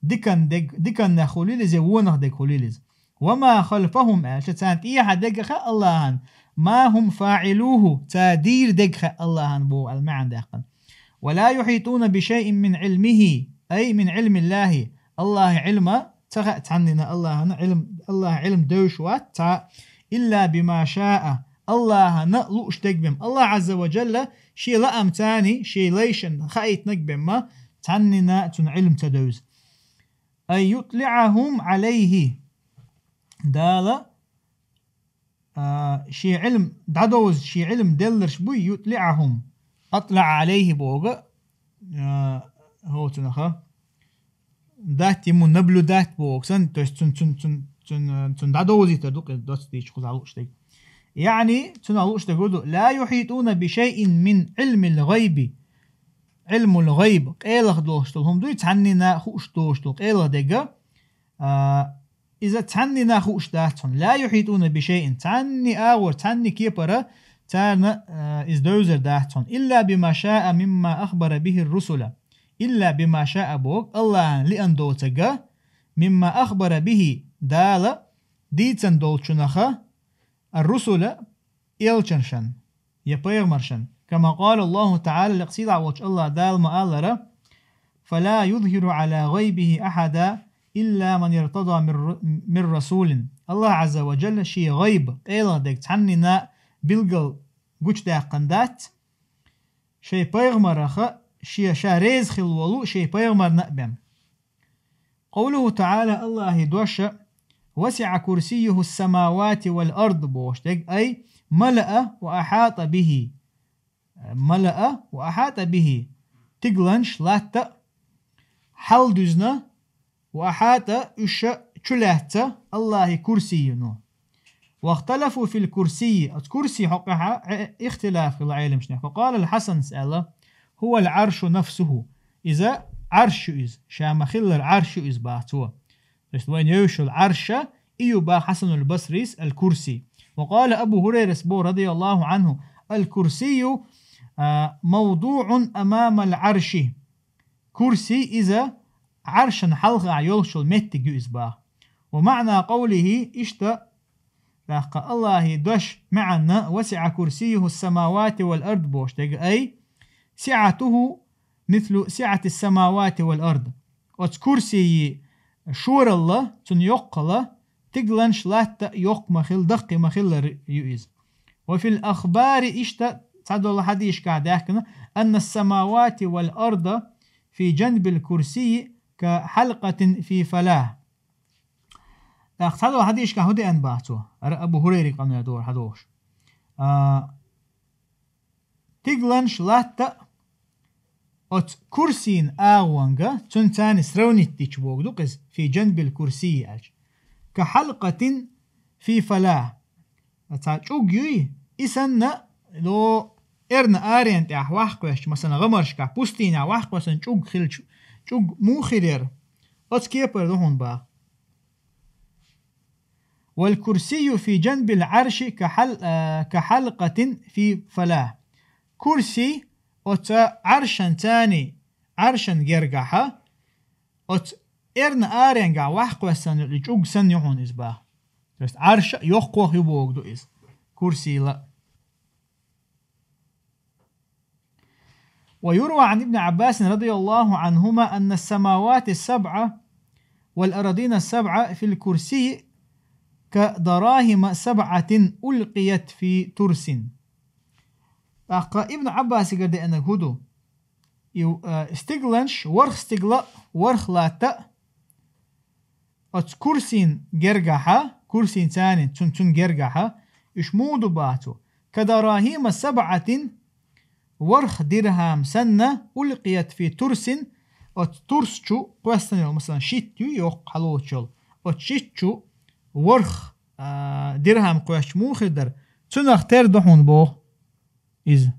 дикан дерг, диканнех хуьлийла иза, вонах дерг хуьлийла иза. وما خلفهم аьлча, царна тӀехьа дерг хаьа Аллахьан, ما هم فاعلوه, цара дийр дерг хаьа Аллахьан боху аьлла маьӀна даьккхина. ولا يحيطون بشيء من علمه أي من علم الله. Аллахьан Ӏилма ца хаьа цхьаннина, Аллахьан Ӏилма, Аллахьан Ӏилма девзаш вац цхьа, إلا بما شاء, Аллахьана лууш дерг бен. Аллахь Ӏазза ва Джалла шен лаамца, шен лайшна хаийтинарг бен ма цхьаннина цуьнан Ӏилма ца девза. أن يطلعهم عليه. Дала, а, шен Ӏилма дӀадовза, шен Ӏилма делларш буй, يطلعهم. أطلع عليه боху, а, хӀоцунаха. Дат ему наблюдать боху сан, то есть цун, цун, цун, цун, цун дӀадовзийтар ду, кхин доцца дийцича кхузахь лууш дерг. Яъни, цунах лууш дерг хӀун ду, لا يحيطون بشيء من علم الغيب. Ӏилмул гӀайб, къайлаха долуш долу хӀума дуй, цхьаннина хууш долуш долу къайлаха дерг, а, иза цхьаннина хууш дац хьуна. لا يحيطون بشيء, цхьанни агӀор, цхьанни кепара царна, а, иза девзар дац хьуна. إلا بما شاء مما أخبر به الرسل. إلا بما شاء боху, Аллахьан лиъна доцург, مما أخبر به, Дала дийцина долчунаха, الرسل, элчанашна, я пайхамаршна. كما قال الله تعالى, лекха сийлахь волчу Аллахь Дала ма-аллара: فلا يظهر على غيبه أحدا إلا من ارتضى من ر-، من رسول. Аллахь Ӏазза ва Джалла шен гӀайб, къайлаха дерг цхьаннина билгал гучудаьккхина дац, шайн пайхамараха, шен ша реза хилла волу шен пайхамарна а бен. قوله تعالى, Аллахьан дош: وسع كرسيه السماوات والأرض бохуш дерг, أي ملأ وأحاط به. ملأ وأحاط به. Тигаланаш, латта а хьалдуьзна, وأحاط, уьш чулаьцна Аллахьан курсийно. واختلفوا في الكرسي. Оцу курси хьокъехьа э, ихтилаф хилла Ӏеламчунех. فقال الحسن, аьлла: هو العرش نفسه. Иза Ӏарш ю иза. Ша ма-хиллара Ӏарш ю иза, баха цо. То есть вайн йовшал Ӏарша, и ю, баха Хьасанул Басрис, аль-Курси. وقال أبو هريرة, бо, رضي الله عنه: الكرسي, а, موضوع أمام العرش. Курси иза Ӏаршан хьалха йолчул меттиг ю иза, баха. ومعنى قوله, иштта, тӀаккха Аллахьи дош маьӀна: وسع كرسيه السماوات والأرض, бохуш дерг, أي سعته مثل سعة السماوات والأرض. Оцу курсийи шоралла, цуьнан йоккхалла, тигаланаш латта йоккха ма-хилла, даккхий ма-хиллара ю иза. وفي الأخبار, иштта цхьадолу хьадисашкахь даьхкина: أن السماوات والأرض في جنب الكرسي كحلقة في فلاة. ТӀаккха цхьадолу хьадисашкахь хӀун деана, баха цо? ХӀара Абу ХӀурайри къамел дора хьадохуш. А, тигаланаш латта а оцу курсийн агӀонга, цуьнца цхьаьна сравнить дича бохург ду-кх иза, في جنب الكرسي аьлча. كحلقة في فلاة. Цхьа чӀуг юй, и санна, ло, эрна аренна тӀехь вахкхоьссича, масала, гӀамаршкахь, пустынехь вахкхоьссича чӀуг хилча, чӀуг муха хир яра? Оцу кепара ду хьуна, баха. والكرسي في جنب العرش كحل-, а, كحلقة في فلاة. Курси оцу Ӏаршан цхьаьна, Ӏаршан гергахьа, оцу эрна аренгахь вахкхоьссина йолу чӀуг санна ю хьуна иза, баха. То есть Ӏарша йоккхох ю бохург ду иза, курсийла. ويروى عن ابن عباس رضي الله عنهما أن السماوات السبع والأرضين السبع في الكرسي كدراهم سبعة ألقيت في ترس. ТӀаккха Ибн Ӏаббасигара деанарг хӀун ду? И, э, стигланаш, ворхӀ стигла, ворхӀ латта а, оцу курсийн гергахьа, курсийн цхьаьна, цун, цун гергахьа, уьш муха ду, баха цо? كدراهم سبعة, ворхӀ дирхьам санна, ألقيت في ترس, оцу турс чу кхоьссина йолу, масалан, шитта ю йоккха хьалоцуш йолу, оцу шитта чу ворхӀ, а, дирхьам кхоьссича муха хир дара? Цунах тера ду хьуна, боху иза.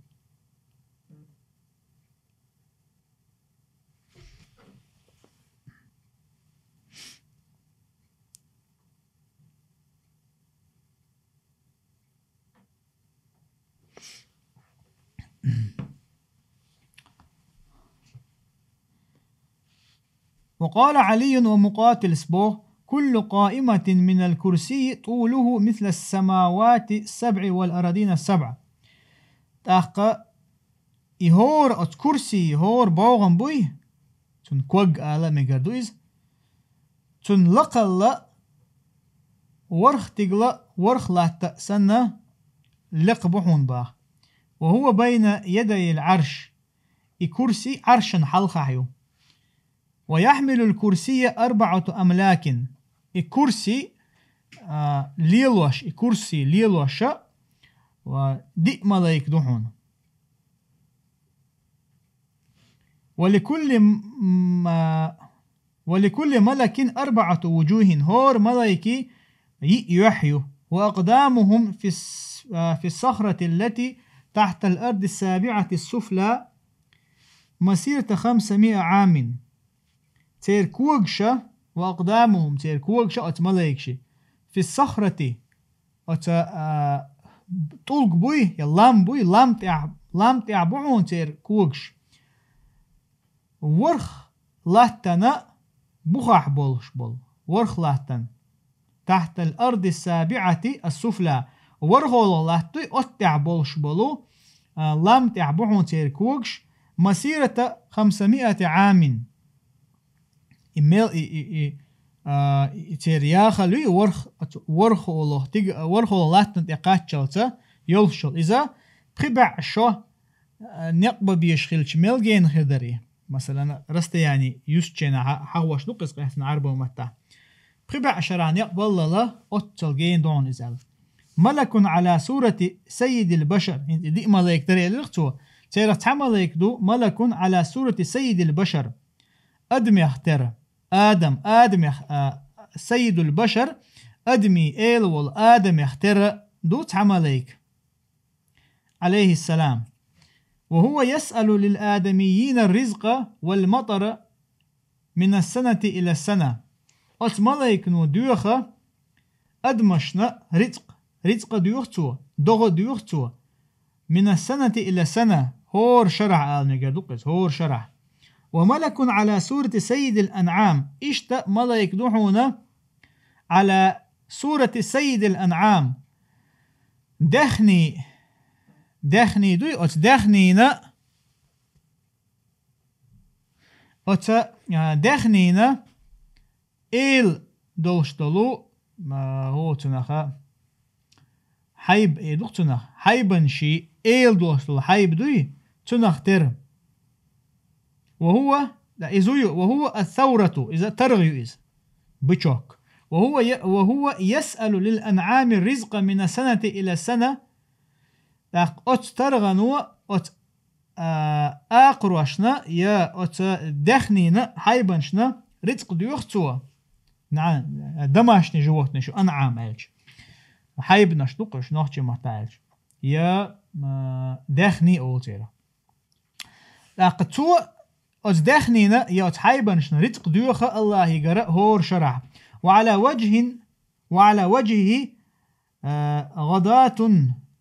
وقال علي ومقاتل, боху: كل قائمة من الكرسي طوله مثل السماوات السبع والأرضين السبع. ТӀаккха и хӀора оцу курсийн хӀора богӀам буй, цуьнан ког ала а мегар ду иза, цуьнан лакхалла ворхӀ стигла, ворхӀ латта а санна, лекха бу хьуна, баха. وهو بين يدي العرش. И курси Ӏаршан хьалхахь ю. ويحمل الكرسي أربعة أملاك. И курси, а, лелош, и курси лелоша, ва, диъ малайк ду хьуна. ولكل م-, ولكل ملك أربعة وجوه. ХӀора малайкин йиъ юьхь ю. وأقدامهم في الس-, في الصخرة التي تحت الأرض السابعة السفلى مسيرة خمسمائة عام. Церан когаша, وأقدامهم, церан когаша, оцу малайкаши, في الصخرة, оцу, а, тӀулг буй, я лам буй, лам тӀехь, лам тӀехь бу хьуна церан когаш. ВорхӀ латтана бухахь болуш болу, ворхӀ латтана. تحت الأرض السابعة السفلى. ВорхӀалгӀа латта дуй, оцу тӀехь болуш болу, а, лам тӀехь бу хьуна церан когаш, مسيرة خمسمائة عام. И мел, и, и, и, а, и церан яхалуй ворхӀ-, оцу ворхӀалгӀа тига-, ворхӀалгӀа латтана тӀе кхаччалца йолуш йолу. Иза пхи бӀе шо, а, некъ бан безаш хилча мел гена хир дарий? Масалан, расстояние юьстачу хенахь хьа-, хьахош ду-кх иза къаьстина Ӏарбойн маттахь. Пхи бӀе шарахь некъ баллала, оццал гена ду хьуна иза аьлла. ملك على صورة سيد البشر. ХӀинца и диъ малайк дара элира цо. Церах цхьа малайк ду, ملك على صورة سيد البشر. Адамех тера. Адам, Адамех, а, سيد البشر, адамийн эла волу Адамех тера ду цхьа малайк, عليه السلام. وهو يسأل للآدميين الرزق والمطر من السنة إلى السنة. Оцу малайкано доьху адамашна рицкъ, рицкъа доьху цо, догӀа доьху цо, من السنة إلى السنة, хӀора шарахь ала мегар ду-кх иза, хӀора шарахь. وملك على صورة سيد الأنعام, иштта малайк ду хьуна, على صورة سيد الأنعام, даьхний, даьхний дуй, оцу даьхнийна, оцу, а, даьхнийна эла долуш долу, а, хӀу цунах, хьайба эр ду-кх цунах, хьайбанаший эла долуш долу хьайба дуй, цунах тера. وهو, да, иза ю, وهو الثورة, иза таргӀа ю иза, бычок. وهو ي-, وهو يسأل للأنعام الرزق من السنة إلى السنة. ТӀаккха оцу таргӀано оцу, а, акхарошна я оцу даьхнийна, хьайбанашна рицкъ доьху цо. На, домашний животные шу, анӀам аьлча. Хьайбанаш ду-кх уьш нохчийн маттахь аьлча. Я, а, даьхний олу церан. ТӀаккха цо оцу даьхнийна я оцу хьайбанашна рицкъ доьху Аллахьигара хӀора шарахь. وعلى وجه, وعلى وجهه, а, غداة,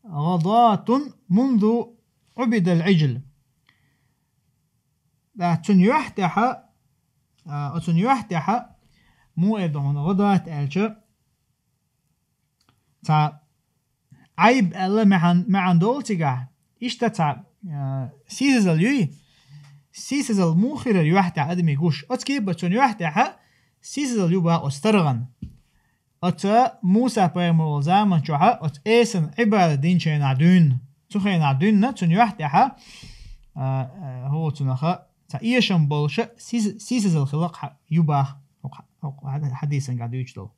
غداة منذ عبد العجل. Да, цуьнан юьхь тӀехь, а, оцуьнан юьхь тӀехь, муха эр ду хьуна, гӀадат аьлча, цхьа Ӏайб аьлла маьӀан, маьӀан долу цигахь, иштта цхьа, а, сийсазалла юй, сийсазалла муха хир яра юьхь тӀехь адамийн гуш. Оцу кепара цуьнан юьхь тӀехь сийсазалла ю боху оцу таргӀан. Оцу Муса-пайхамар волу заман чохь оцу Ӏийсан Ӏибадат динчу хенахь дуьйна. Цу хенахь дуьйна цуьнан юьхь тӀехь, а, а, хӀу цунах цхьа эшам болуша сийс-, сийсазалла хилла хьа-, ю боху хӀокху, хӀокху хьадисангахь дуьйцуш долу.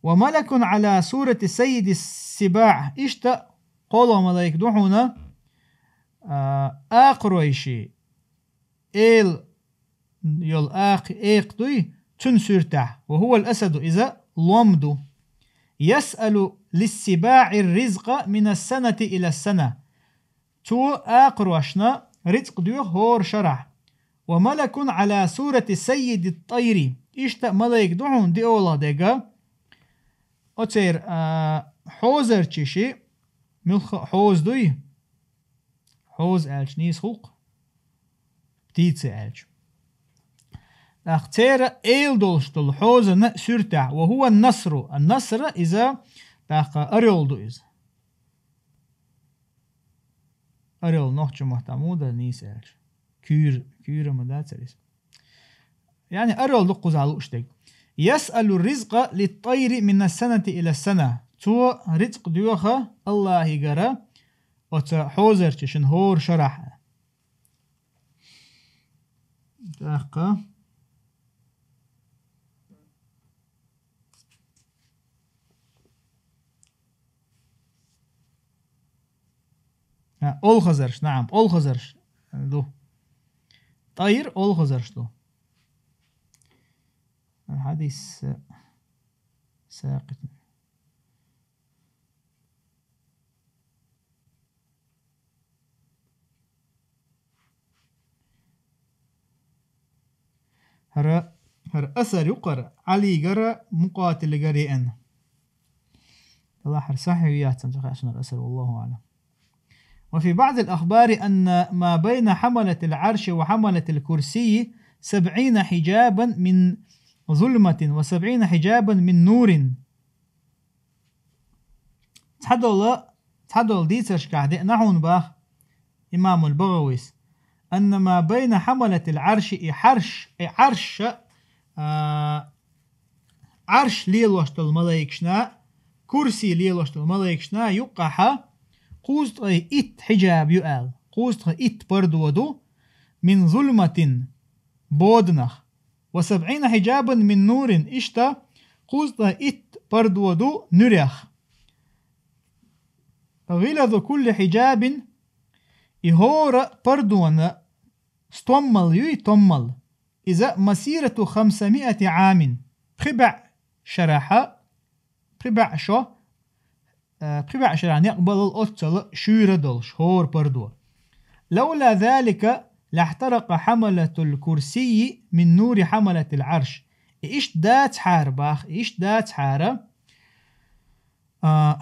وملك على صورة سيد السباع. Иштта кхоалгӀа малайк ду хьуна, а, акхаройши, эла йолу акха, экха дуй, цуьнан суьртехь. وهو الأسد, иза лом ду. يسأل للسباع الرزق من السنة إلى السنة. Цо акхарошна рицкъ доьху хӀора шарахь. وملك على صورة سيد الطير. Иштта малайк ду хьуна диъолгӀа дерг. Оцеран, а, хьозарчаши, муьлхха а хьоза дуй? Хьоза аьлча нийса хуьлу-кх, птица аьлча. ТӀаккха церан эла долуш долу хьозанан суьртехь. وهو النسر. Ан-наср иза, тӀаккха орёл ду иза. Орёл нохчийн маттахь муха дара нийса аьлча? Куьйра, куьйра ма дацара иза. Яъни орёл ду кхузахь лууш дерг. يسأل الرزق للطير من السنة إلى السنة. Цо рицкъ доьху Аллахьигара оцу хьозарчашна хӀора шарахь. ТӀаккха. А, олхазарш, наам, олхазарш ду. Тайр олхазарш ду. Хьадис, э, сакъит. ХӀара, хӀара асар ю-кх хӀара, Ӏалигара, Мукъатилгара еана. Делахь хӀара сахьихь яц сан чохь аьшнара асар, والله أعلم. وفي بعض الأخبار أن ما بين حملة العرش وحملة الكرسي سبعين حجابا من ظلمة وسبعين حجابا من نور. Цхьадолу, цхьадолу дийцаршкахь деана хьуна боху имамул БагӀавис: أن ما بين حملة العرش, и Ӏарш, и Ӏарш, а, Ӏарш лелош долу малайкашна, курси лелош долу малайкашна юккъахьа кхузткъе итт хьиджаб ю аьлла. Кхузткъе итт пардо ду, من ظلمة, боданах. وسبعين حجابا من نور, иштта кхузткъе итт пардо ду нуьрех. غلظ كل حجاب, и хӀора пардона стоммал юй, томмал. Иза масирату хамсамиати Ӏамин. Пхи баьӀ шарахьа, пхи баьӀ шо, э, пхи баьӀ шарахьа некъ балал оццала шуьйра долуш, хӀора пардо. Лаула залика лахтарака хьамалатул курсийи мин нури хьамалатил Ӏарш. И иштта дацахьара бах, и иштта дацахьара, а,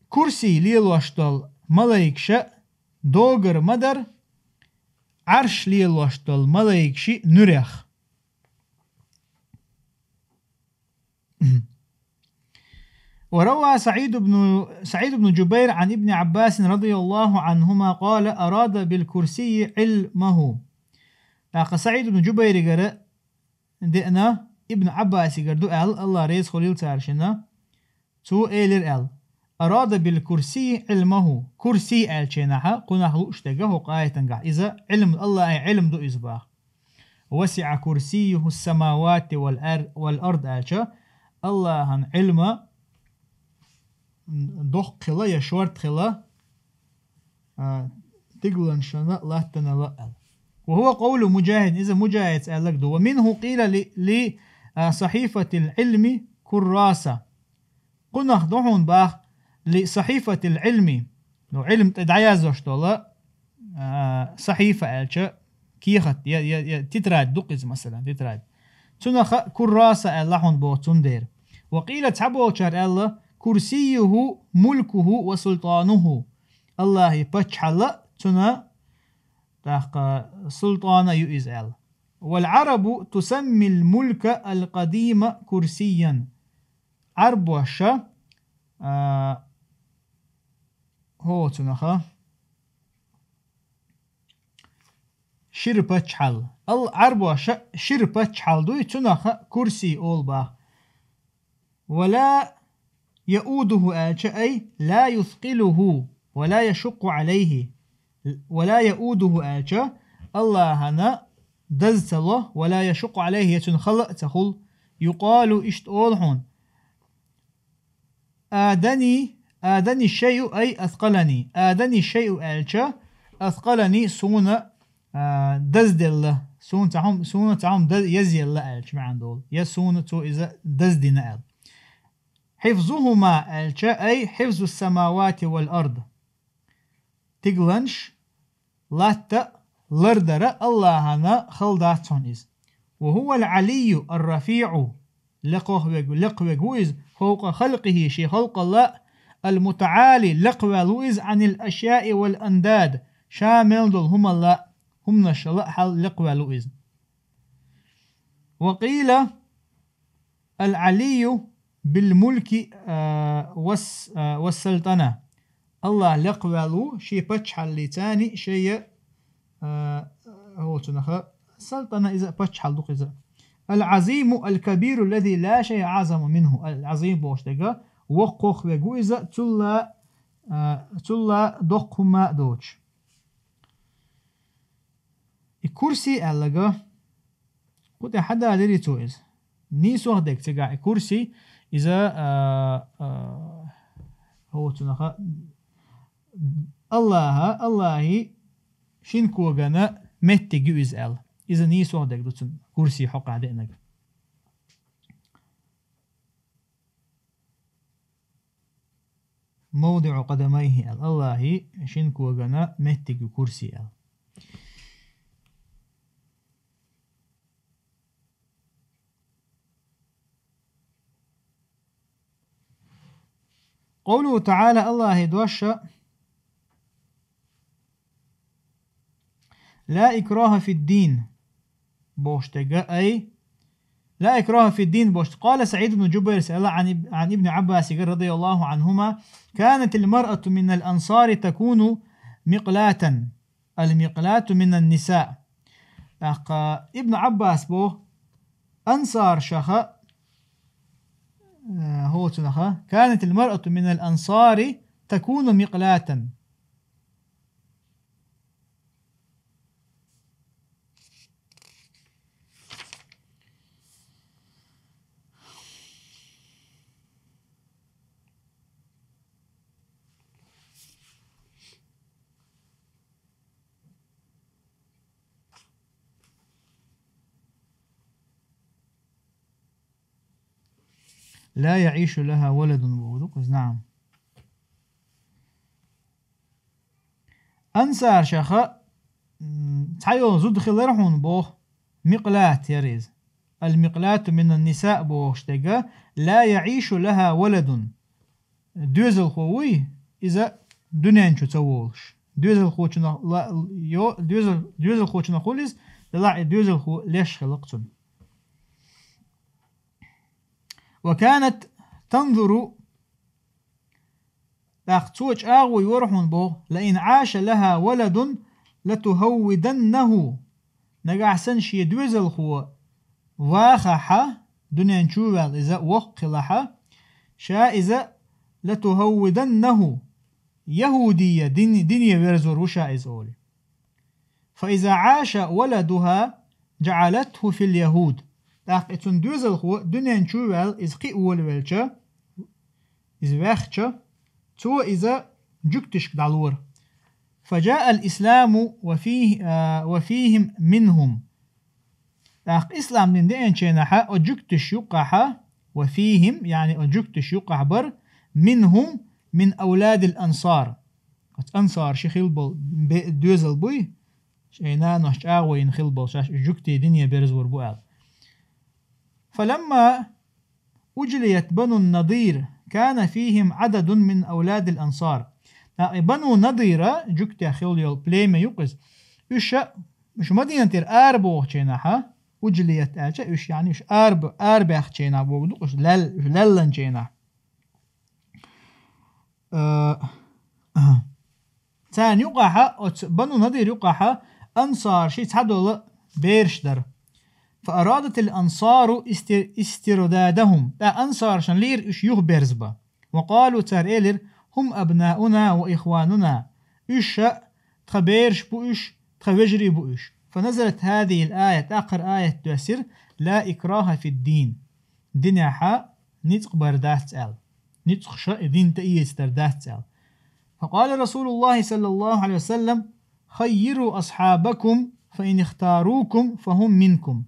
курсий лелош долу малайкаша догар ма дара, Ӏарш лелош долу малайкаши нуьрех. وروى سعيد بن، سعيد بن جبير عن ابن عباس رضي الله عنهما قال: أراد بالكرسي علمه. ТӀаккха СаӀид ибн Джубайригара деана, Ибн Ӏаббасигара ду аьлла, АллахӀ реза хуьлийла цара шинна, цо элира аьлла: «Арада бил курсий Ӏилмаху». Курсий аьллачийнахьа кхунах лууш дерг хӀокху аятангахь иза Ӏилм, АллахӀан Ӏилм ду иза баха. «ВасиӀа курсийюху самавати вал ар-, вал ард» аьлча, АллахӀан Ӏилма доккха хила я шорта хила, а, тигланшна латтанала аьлла. «Ва хӀува къовлу Муджахид», иза Муджахида аьлларг ду. «Ва минху къийла ли, ли, а, сахьифатил Ӏилми курраса». Кхунах ду хьуна бах, «ли сахьифатил Ӏилми». Ну, Ӏилм тӀе дӀаяздеш дола, а, сахьифа аьлча, кехат, я, я, я тетрадь ду-кх иза, масалан, тетрадь. Цунах курраса аьлла хьуна боху цундела. «Ва къийла», цхьаболчара аьлла: «Курсийюху мулкуху ва султануху». АллахӀан паччахьалла цуьнан, тӀаккха, султана ю иза аьлла. «Вал Ӏарабу тусаммил мулка ал къадима курсиян». Ӏарбоша, а, хӀо цунаха шира паччахьалла. Ал Ӏарбоша шира паччахьалла дуй, цунаха курсий олу бах. «Ва ла яудуху» аьлча, ай, «ла юскъилуху ва ла яшукъу Ӏалайхи». «Ва ла яудуху» аьлча, АллахӀана даза ца ло, «ва ла яшукъу Ӏалайхи», я цуьнан хала а ца хуьлу. «Юкъалу», иштта олу хьуна: «Адани, адани шайъу ай аскъалани». «Адани шайъу» аьлча, «аскъалани», суна, а, дазделла, суна цхьа хӀума, суна цхьа хӀума да-, язъелла аьлча маьӀна долу, я суна цо иза даздина аьлла. «Хьифзухума» аьлча, ай хьифзу самавати вал ард. Тигланш, латта а лардара АллахӀана хала дац хьуна иза. «Ва хӀува ал Ӏалийю ар-рафиӀу», лекхах вег-, лекха вег ву иза, «фавкъа халкъихи», шен халкъалла, «ал-мутаӀали», лекхаваьлла ву иза, «Ӏанил ашяи вал андад», ша мел долу хӀумалла, хӀуманашла а хьал лекхаваьлла ву иза. «Ва къийла ал Ӏалийю бил мулки, а, вас-, а, вас салтана». АллахӀ лекхаваьлла ву шен паччахьаллица, шайя, а, хӀо цунаха, салтана иза паччахьалла ду-кх иза. «Ал Ӏазиму ал кабиру лази ла шайъа аӀзаму минху». Ал Ӏазим бохуш дерг воккхах вег ву иза, цулла, а, цулла доккха хӀума а доцуш. И курси аьлларг, кху тӀе хьадалийра цо иза. Нийсох дерг цигахь и курси, иза, а, а, хӀо цунаха, АллахӀа, АллахӀан шина когана меттиг ю иза аьлла. Иза нийсох дерг ду цуьнан курси хьокъехь деанарг. «МавдиӀу къадамайхи» аьлла. АллахӀан шина когана меттиг ю курси аьлла. Къовлуху таӀала, АллахӀан дош: «Ла икраха фид-дин», бохуш дерг, ай, «ла икраха фид-дин», бохуш. Къала СаӀид ибн Джубайр, саьла Ӏан иб-, Ӏан ибн Ӏаббасига, радияллаху Ӏанхума: «Канатил маръату минал ансари такуну микълатан, ал-микълату минан ниса». ТӀаккха Ибн Ӏаббас боху, ансаршаха, э, хӀо цунаха: «Канатил маръату минал ансари такуну микълатан». لا يعيش لها ولد боху ду-кх иза, наӀам. Ансаршаха, м, цхьайола зуда хилар хьуна боху, Микълат яра иза. Ал-Микълату минан-нисаъ бохуш дерг, لا يعيش لها ولد. Доьзалхо вуй, иза дуьнен чу ца волуш. Доьзалхочунах ла-, йо-, доьзал-, доьзалхочунах хуьлу иза, делахь и доьзалхо леш хилла-кх цунна. وكانت تنذر, тӀаккха цо чӀагӀо йора хьуна боху, لئن عاش لها ولد لتهودنه. Нагахь санна шен доьзалхо вахахьа, дуьнен чу ваьлла иза воккха хилахьа, ша иза لتهودنه, яхӀудия дин-, дине верзор ву ша иза олий. فإذا عاش ولدها جعلته في اليهود. ТӀаккха и цуьнан доьзалхо дуьнен чу ваьлла, иза кхин а волавелча, иза ваьхча, цо иза жуьгташка дӀалора. فجاء الإسلام وفيه-, а, وفيهم منهم. ТӀаккха ислам дин деанчийнахьа, о жуьгташ юккъахьа, وفيهم, яъни о жуьгташ юккъахь бара, منهم, من أولاد الأنصار. Оцу ансарши хилла болу бе-, доьзал буй, шайн нанош чӀагӀо йина хилла болу, шаьш жуьгтийн дине берзавор бу аьлла. فلما أجليت بنو النضير كان فيهم عدد من أولاد الأنصار. ТӀаккха и Бану Надира, жуьгтех хилла йолу племя ю-кх иза. Уьш ша, уьш Мадинатера арабохучийнахьа, أجليت аьлча, уьш, яъни уьш араба-, арабаьхчийнахь боху ду-кх, уьш лаьл-, уьш лаьлланчийнахь. Э, царна юкъахьа, оцу Бану Надир юкъахьа, ансарши цхьадолу бераш дара. فأرادت الأنصار است-, استردادهم. ТӀаккха ансаршна лийра уьш юхаберзабан. وقالوا, цара элира: هم أبناؤنا وإخواننا. Уьш ша тхан бераш бу уьш, тхан вежарий бу уьш. فنزلت هذه الآية, тӀаккха хӀара аят доьссира: لا إكراه في الدين. Динехьа ницкъ бар дац аьлла. Ницкъ ша и дин тӀеэцадар дац аьлла. فقال رسول الله صلى الله عليه وسلم: خيروا أصحابكم فإن اختاروكم فهم منكم.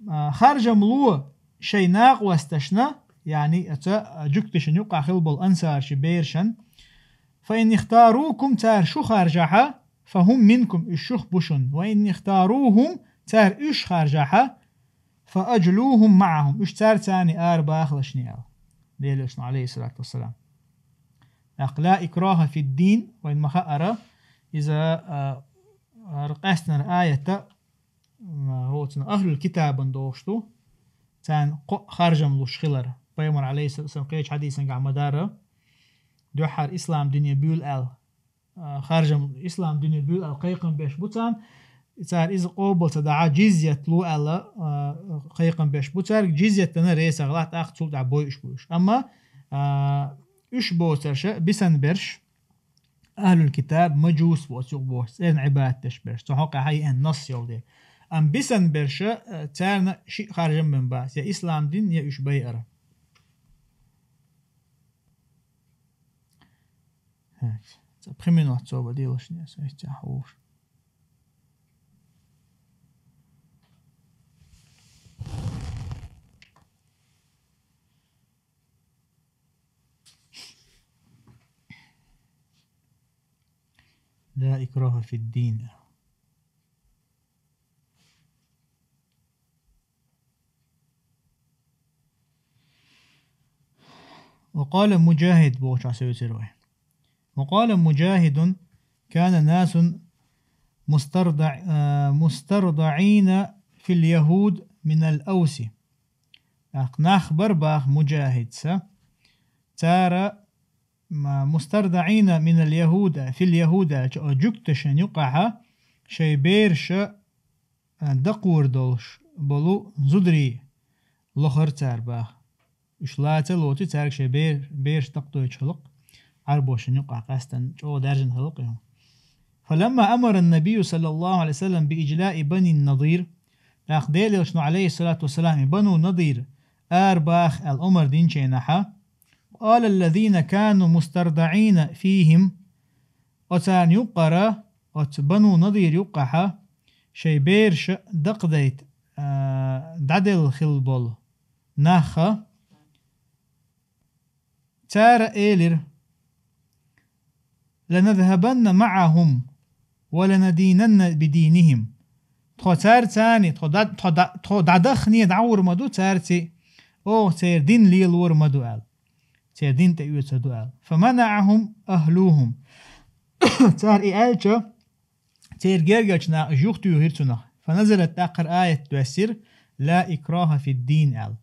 А, харжам ло шайн накъосташна, яъни оцу жуьгташна юкъахь хилла болу ансарши берашна, فإن اختاروكم, цара шу харжахьа, فهم منكم, уьш шух бу шуна, وإن اختاروهم, цара уьш харжахьа, فأجلوهم معهم, уьш цаьрца цхьаьна арабахалаш аьлла. Делан Элчано, عليه الصلاة والسلام. ТӀаккха لا إكراه في الدين, вайна ма-хаъара, иза, а, хӀара къаьстина аят а, м, хӀоцун ахьлул китабан дохуш ду, царна кхо-, харжам луш хилар. Пайхамар, عليه الصلاة والسلام, кхечу хьадисангахь ма-дарра, дуьххьара ислам дине буьйлу аьлла, а, харжам, ислам дине буьйлу аьлла кхайкхам беш бу царна, цара иза къобал ца дахь, жизят ло аьлла, а, кхайкхам беш бу цаьрга, жизят дина реза хилахь, тӀаккха цул тӀаьхьа бойуш бу уьш. Амма, а, уьш боцурш, бисан берш, ахьлул китаб, мажус бу оцу юкъа бохуш, церан Ӏибадат деш берш, цу хьокъехь а еана насс йолу дела. Амма бисан берш, а, царна шиъ харжам бен бац, я ислам дин, я уьш байар. Так, цхьа пхи минот цо бан делаш, не, со иштта хьовш. لا إكراه في الدين. وقال مجاهد, бохучохь севцира вай. وقال مجاهد: كان ناس مسترضع-, آ, مسترضعين في اليهود من الأوس. ТӀаккха нах бар, баха Муджахида, цара, м, مسترضعين من اليهود, في اليهود аьлча, о жуьгташна юкъахьа шайн бераша, а, дакхор долуш болу зударий лохура цара, баха. Уьш лаца а лоций, цаьрга шайн бер-, бераш дакхдойтуш хилла-кх, Ӏарбошна юкъахь къаьстина чӀогӀа даьржина хилла-кх и хӀума. فلما أمر النبي صلى الله عليه وسلم بإجلاء بني النضير, тӀаккха Делан Элчано, عليه الصلاة والسلام, и Бану Надир арабаха аьлла омар динчийнахьа, قال الذين كانوا مسترضعين فيهم, оцарна юккъара, оцу Бану Надир юккъахьа, шайн бераша дакхдайта, а, дӀаделла хилла болу наха, цара элира: «لنذهبن معهم ولندينن بدينهم». Тхо царцани, тхо да-, тхо да-, тхо дӀадаххане дӀагӀур ма ду царци, оха церан дин лелор ма ду аьлла. Церан дин тӀе оьцур ду аьлла. «فمنعهم أهلهم». Цара и аьлча, церан гергарчу наха уьш юхатуьйхира цунах. «فنزلت», тӀаккха аят доьссира: «لا إكراه في الدين», аьлла.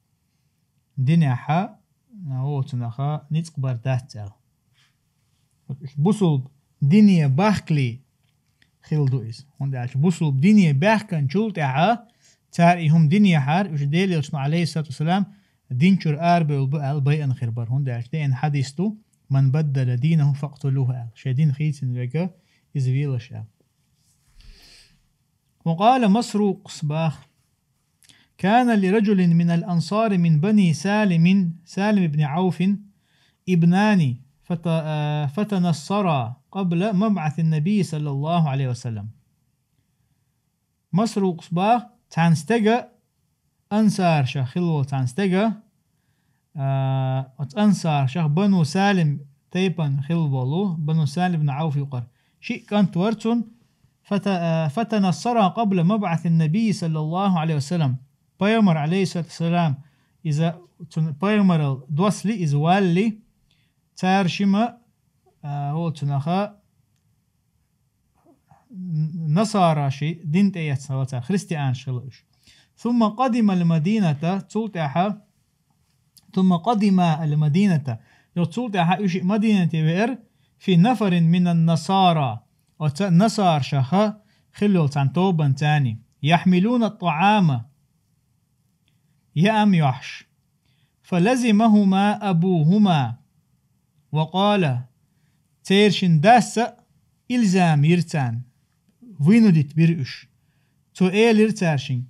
Динехь, оцунаха ницкъ бар дац аьлла. Бусулба дине бахкале хилла ду иза. ХӀунда аьлча бусулба дине баьхкинчул тӀаьхьа цара и хӀума динехьара, уьш Делан элчано, алейхиссалату вассалам, дин чуьра арабевлла бу аьлла байъина хир бара. ХӀунда аьлча деана хьадис ду: «من بدل دينه فاقتلوه», аьлла. Шайн дин хийцина верг, иза велаш аьлла. وقال مسروق، боху: «كان لرجل من الأنصار من بني سالم، سالم بن عوف، ابنان فت-، آه، فتنصرا قبل مبعث النبي صلى الله عليه وسلم». Масрукъас боху, цхьана стеган, ансаршах хилла волу цхьана стеган, а, оцу ансаршах Бану Салим тайпана хилла волу, Бану Салим ибн Ӏауф юкъара шиъ кӀант вара цуьнан, фата-, а, فتنصرا قبل مبعث النبي صلى الله عليه وسلم. Пайхамар, алейхиссалату вассалам, иза цуьнан пайхамаралла доссале, иза валале, цара шима, а, волу цунаха, насараши дин тӀеэцна хилла цара, христианаш хилла уьш. ثم قدم المدينة، цул тӀаьхьа, ثم قدما المدينة، йо цул тӀаьхьа уьш и Мадинате веара, في نفر من النصارى، оцу насаршаха хилла йолу цхьана тобанца, يحملون الطعام، яам йохьуш. فلزمهما أبوهما وقال، церан шина дас а илзам йира царна, вынудить бира уьш. Цо элира цаьршинга: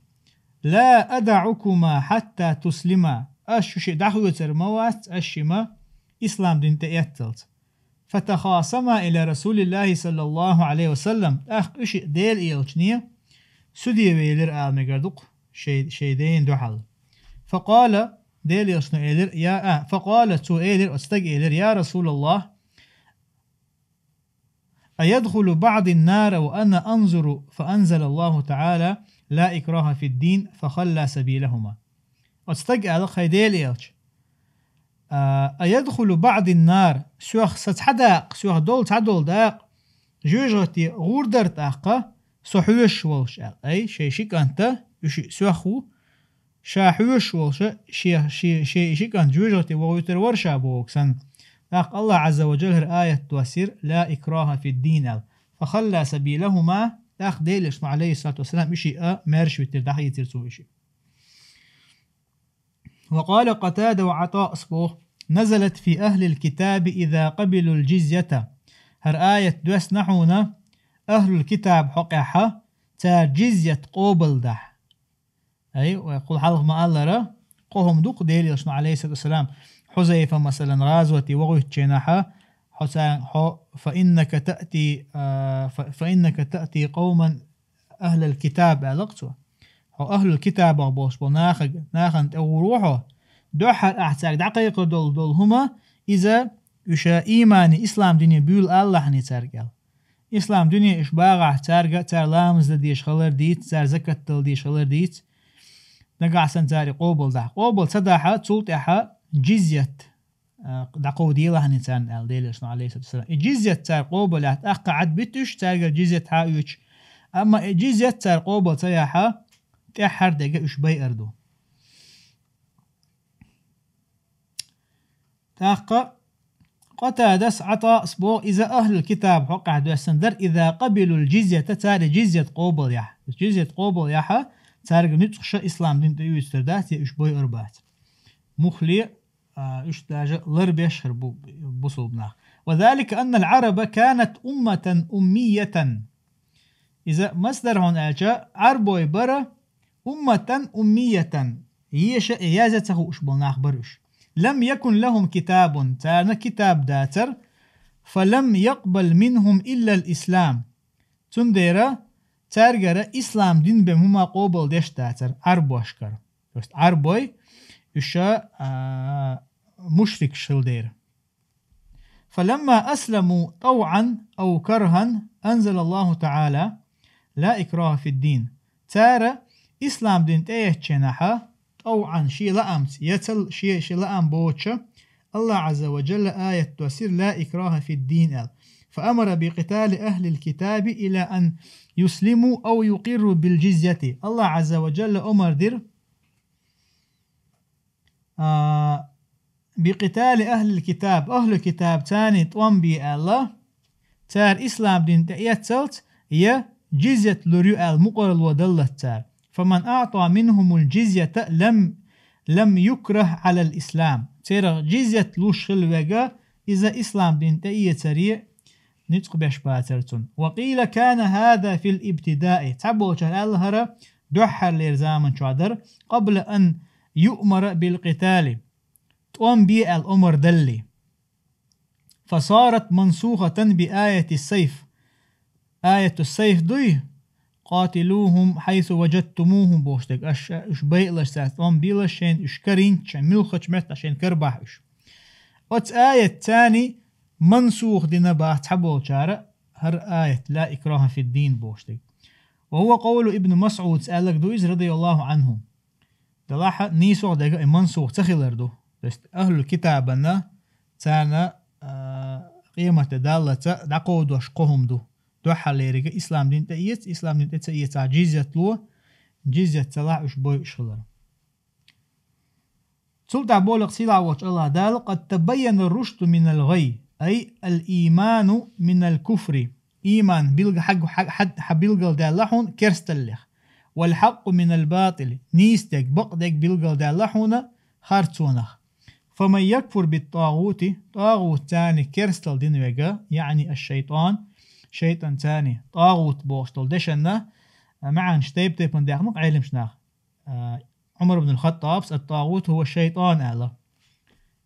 «لا أدعكما حتى تسلما», аш шу шиъ дӀахоьцур ма вац, аш шима ислам дин тӀеэццалц. فتخاصما إلى رسول الله صلى الله عليه وسلم، тӀаккха уьш Делан элчане суде велира ала мегар ду-кх шай-, шайн дена дуьхьал. فقال، Делан элчано элира, я, а, فقال، цо элира, оцу стага элира: «يا رسول الله، أيدخل بعضي النار وأنا أنظر فأنزل الله تعالى: لا إكراه في الدين، فخلى سبيلهما». Оцу стага аьлла: «Хай Делан элча, а, أيدخل بعضي النار, соьх сан цхьа дакъа, соьх долу цхьа долу дакъа, жоьжахате гӀур дара тӀаккха, со хьоьжуш волуш?» аьлла. Ай, шайн ши кӀанта, уьш соьх ву, ша хьоьжуш волуш, шен, шен, шен ши кӀант жоьжахате вохуьйтур вара ша бохург санна. ТӀаккха Аллах Ӏазза ва Джалла хӀара аят доссийра: «لا إكراه في الدين», аьлла. «فخلى سبيلهما», тӀаккха Делан элчано, алейхиссалату вассалам, уьш а маьрша витира, дӀахийцира цо уьш. وقال قتادة وعطاء، боху: «نزلت في أهل الكتاب إذا قبلوا الجزية». ХӀара аят доьссина хьуна, ахӀлул китаб хьокъехьа, цара джизйат къобалдахь. Ай, вай кхул хьалха ма-аллара, кхо хӀума ду-кх Делан элчано, алейхиссалату вассалам, Хьузайфа, масалан, гӀазоте вохуьйтучу хенахьа, хьо царна, хьо, «فإنك تأتي، а, ف-، فإنك تأتي قوما أهل الكتاب», аьлла-кх цо. Хьо ахӀлул китабах болуш болу нахаг-, нахана тӀе гӀур ву хьо. Дуьххьара ахь цаьрга дӀакхайкхар долу, долу хӀума, иза уьш иймане, ислам дине буьйлу алалахьаний цаьрга аьлла. Ислам дуьне уьш багӀахь, цаьрга, цара ламаз дан дезаш хилар дийца, цара закат дала дезаш хилар дийца. Нагахь санна цара и къобалдахь. Къобал ца дахьа, цул тӀаьхьа джизйат, а, дӀакховдаделахьаний царна аьлла Делан элчано, алейхиссалату вассалам. И джизйат цара къобал яхь, тӀаккха Ӏад бита уьш, цаьргара джизйат хьа а оьцуш. Амма и джизйат цара къобал ца яхьа, тӀаьххьара дега уьш байар ду. ТӀаккха Къатадас, Ӏатаъс боху, иза ахӀлул китаб хьокъехь доьссина дара, «إذا قبلوا الجزية», цара джизйат къобал яхь. Джизйат къобал яхьа, цаьрга нуьцкъаша ислам дин тӀеуьйцур дац, я уьш бойур бац. Муххале, а, уьш даже лар беш хир бу бусулба нах. «وذلك أن العرب كانت أمة أمية». Иза маса дара хьуна аьлча, Ӏарбой бара, умматан уммиятан, еша а, язъя а ца хууш болу нах бара уьш. «لم يكن لهم كتاب», царна китаб дацара, «فلم يقبل منهم إلا الإسلام». Цундела цаьргара ислам дин бен хӀума къобал деш дацара Ӏарбошкара. То есть Ӏарбой, уьш а, мушрикаш хилла дера. فلما أسلموا طوعا أو كرها أنزل الله تعالى: لا إكراه في الدين. Цара ислам дин тӀеэцнача хенахьа, тӀавӀан, шен лаамца, я цал шен, шен лаам боцуша, Аллах Азза ва Джалла аят доссийра: لا إكراه في الدين аьлла. فأمر بقتال أهل الكتاب إلى أن يسلموا أو يقروا بالجزية. Аллах Азза ва Джалла омар дира, а, بقتال أهل الكتاب, ахӀлу китабцани тӀом бе аьлла, цара ислам дин тӀеэццалц, я джизят лур ю аьлла мукъарло даллалц цара. فمن أعطى منهم الجزية لم، لم يكره على الإسلام. Церах джизят луш хилла вега, иза ислам дин тӀеэцаре ницкъ беш бацар цунна. وقيل كان هذا في الابتداء. Цхьаболчара аьлла хӀара дуьххьарлера заман чохь дара, قبل أن يؤمر بالقتال. ТӀом бе аьлла омар даллалц. فصارت منسوخة بآية السيف. Аяту сайф дуй? قاتلوهم حيث وجدتموهم бохуш дерг. Аша уьш байалаш, цаьрца тӀом белаш, шайна уьш карийнача, шайн муьлххачу меттехь шайна карабахь уьш. Оцу аятцани мансух дина баха цхьаболчара хӀара аят, لا إكراه في الدين бохуш дерг. وهو قول ابن مسعود, аьлларг ду иза, رضي الله عنه. Делахь а нийсо дерг и мансух ца хилар ду. То есть ахӀлул китабана царна, а, къематде даллалц дӀакховдош кхо хӀума ду. Дуьххьарлериг ислам дин тӀеэца, ислам дин тӀе ца эцахь джизят ло, джизят ца лахь уьш бойуш хилар. Цул тӀаьхьа боху сийлахь волчу Аллах Дала: قد تبين الرشد من الغي، أي الإيمان من الكفر. Ийман билга-, хьаг-, хьаг-, хьад-, хьан билгалдаьлла хьуна керсталлех. والحق من الباطل, нийса дерг, бакъ дерг билгалдаьлла хьуна харцонах. فمن يكفر بالطاغوت, тӀагӀутцани керстал дина вега, يعني الشيطان, шайтӀанцани, тӀагӀут бохуш долу дешанна, а, маьӀнаш тайп-тайпана даьхна Ӏеламчу наха. А, Ӏумар ибн ал-Хаттабс: الطاغوت هو الشيطان аьлла.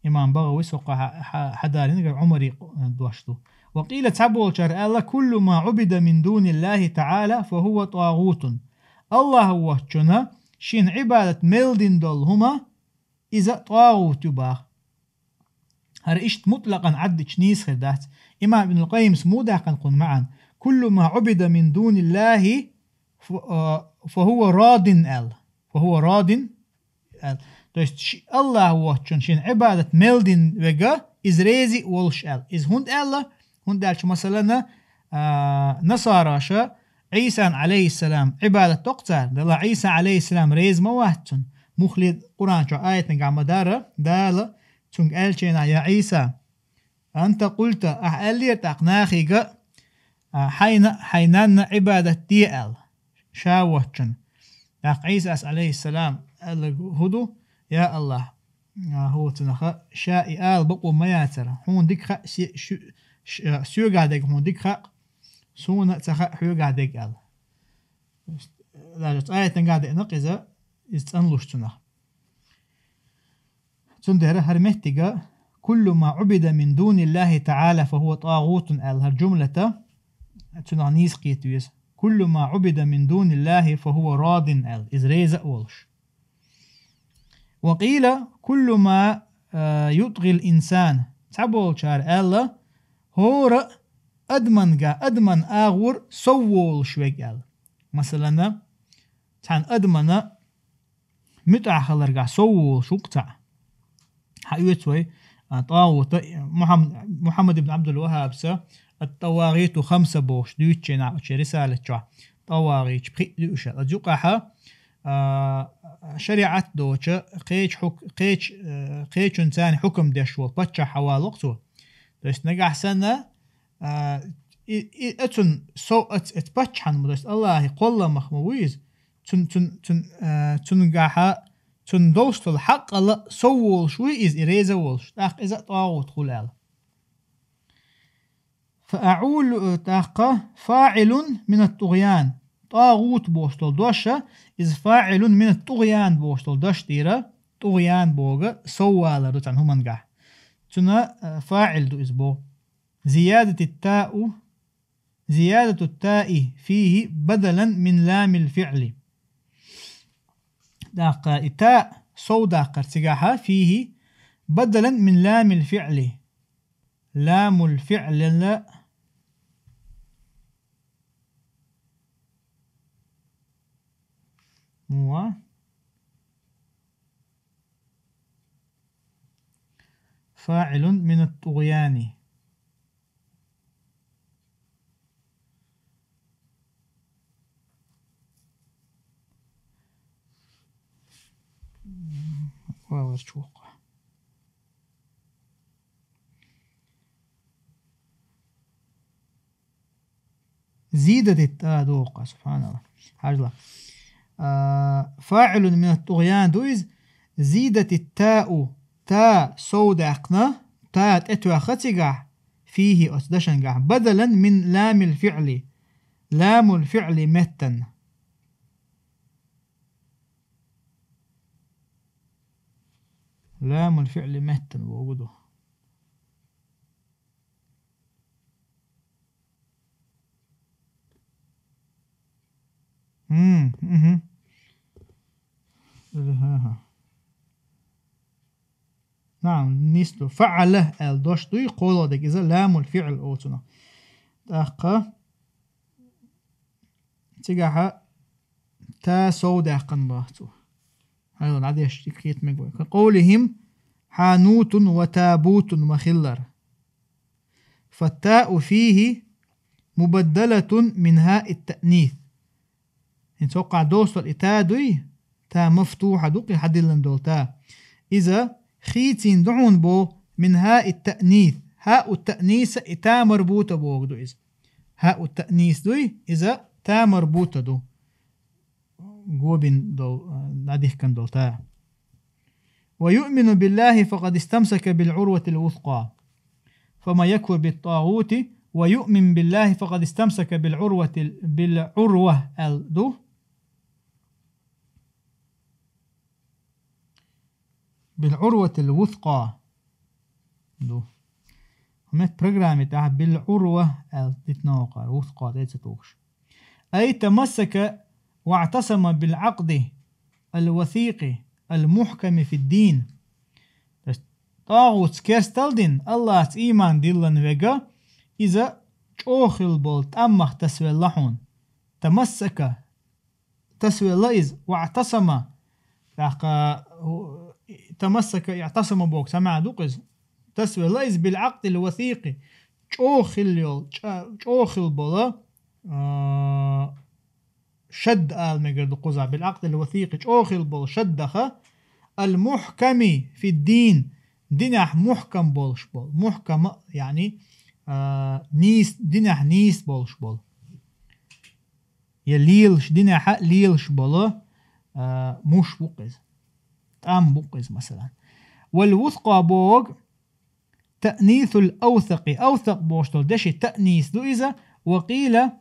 Имам БагӀавис хӀокху хьа-, хьа-, хьадалийна Ӏумаре дош ду. وقيل, цхьаболчара аьлла: كل ما عبد من دون الله تعالى فهو طاغوت. Аллах воцчунна шена Ӏибадат мел дина долу хӀума, иза тӀагӀут ю баха. ХӀара иштта мутлакъан Ӏаддича нийса хир дац. Имам Ибн Къаййимс муха даьккхина кхунна маьӀна: كل ما عبد من دون الله ف-، а, فهو راض аьлла. فهو راض аьлла. То есть ши-, Аллах воцчунна шена Ӏибадат мел дина вега, иза реза а волуш аьлла. Иза хӀунда аьлла? ХӀунда аьлча, масалана, а, насараша Ӏийсан, алейхиссалам, Ӏибадат доккху цара. Делахь Ӏийса, алейхиссалам, реза ма вац цунна. Муххале Къуръан чохь аятангахь ма-дарра, Дала цуьнга аьллачу хенахь: يا عيسى، أنت قلت, ахьа аьллера тӀаккха нахе, а, хьайна, хьайн нанна Ӏибадат де аьлла, ша воцчунна. ТӀаккха Ӏийсас, алейхиссалам, аьлларг хӀун ду? Я Аллах, а, хӀоцунах ша и ала бакъо ма яцара. Хьуна дика хаьа се-, шу-, ш-, а, соьгахь дерг хьуна дика хаьа, суна а ца хаьа хьоьгахь дерг аьлла. Даже цхьа аятангахь деана-кх иза, иза цӀанлуш цунах. Цундела хӀара меттига: كل ما عبد من دون الله تعالى فهو طاغوت аьлла хӀара джумлата, цунах нийса кхета веза. كل ما عبد من دون الله فهو راض аьлла, иза реза а волуш. وقيل: كل ما, а, يطغي الإنسان. Цхьаболчара аьлла: хӀора адаманга, адаман агӀор сов волуш верг аьлла. Масалана, цхьана адамана муьтӀахь хиларгахь сов волуш ву-кх цхьаъ. Хьан оьцу вай, а, тӀагӀута, Мухьам-, Мухьаммад ибн Ӏабдул-ВаххӀабса «Ат-тӀавагӀиту хамса» бохуш дуьйцучу хенахь оцу рисалат чохь тӀавагӀиташ пхиъ ду уьш. Оцу юкъахьа, а, шариӀат доцу, кхечу хьук-, кхечу, а, кхечунна царна хьукам деш волу паччахь хьавалокх цо. То есть нагахь санна, а, и, и, оцунна сов, оц-, оцу паччахьан ма, то есть Аллахьан кхолламах ма ву иза, цун, цун, цун, а, цунгахьа, цунна долуш долу хьакъала сов волуш вуй иза, и реза волуш, тӀаккха иза а тӀагӀут хуьлу аьлла. فأعول, тӀаккха, فاعل من الطغيان. ТӀагӀут бохуш долу дош а, иза فاعل من الطغيان бохуш долу дош тӀера, тӀугӀян боху, сов валар ду цхьана хӀумангахь. Цуьнан, а, фаӀил ду иза боху. زيادة التاء، زيادة التاء فيه بدلا من لام الفعل. ТӀаккха и та, сов даккхар цигахьа, فيه, بدلا من لام الفعل. لام الفعل لا. هو فاعل من الطغيان. Валар чу воккха. زيدت التاء, а, доккха, سبحان الله. Хьажал. А, فاعل من الطغيان ду из, زيدت التاء, та сов даьккхина, та тӀетоьхха цигахь, فيه, оцу дашангахь, بدلا من لام الفعل, لام الفعل меттан. لام الفعل меттан бохург ду. М, мгм. Или, ха-ха. نعم, нийса ду. فعل аьлла дош дуй, кхоалгӀа дерг иза لام الفعل олу цунах. ТӀаккха цигахьа та сов даьккхина боху цо. Хьайла дӀадеш дика хета мега вай. كقولهم حانوت وتابوت ма-хиллара. فالتاء فيه مبدلة من هاء التأنيث. ХӀинца хӀокхахь достал и та дуй, та мафтухьа ду, кхин хьадиллина долу та. Иза хийцина ду хьуна боху من هاء التأنيث. هاء التأنيث и та марбута бохург ду иза. هاء التأنيث дуй, иза та марбута ду. Гобина долу, а, дӀадихкина долу та. ويؤمن بالله فقد استمسك بالعروة الوثقى. فمن يكفر بالطاغوت ويؤمن بالله فقد استمسك بالعروة ال-، بالعروة аьлла ду. بالعروة الوثقى ду. Метта программе тӀехь بالعروة аьлла дитина вокхара, وثقى тӀе ца тухуш. أي تمسك واعتصم بالعقد الوثيق المحكم في الدين. То есть, тӀагӀутца керстал дина, Аллахьца ийман диллина верг, иза чӀогӀа хилла болу тӀамах тасавелла хьуна. تمسك, тасавелла иза, واعتصم. ТӀаккха, у, تمسك اعتصم бохург самаьа ду-кх иза. Тасавелла иза بالعقد الوثيق, чӀогӀа хилла йолу, чӀа-, чӀогӀа хилла болу, а, шад ала мегар ду кхузахь, بالعقد الوثيق, чӀогӀа хилла болу шаддаха, المحكم في الدين, динехь мухкам болуш болу. Мухкам, яъни, а, нийс-, динехь нийса болуш болу. Я лелаш, динехьа лелаш болу, а, муш бу-кх иза. ТӀам бу-кх иза, масалан. والوثقى бохург تأنيث الأوثق. أوثق бохуш долу деши таънис ду иза. وقيل,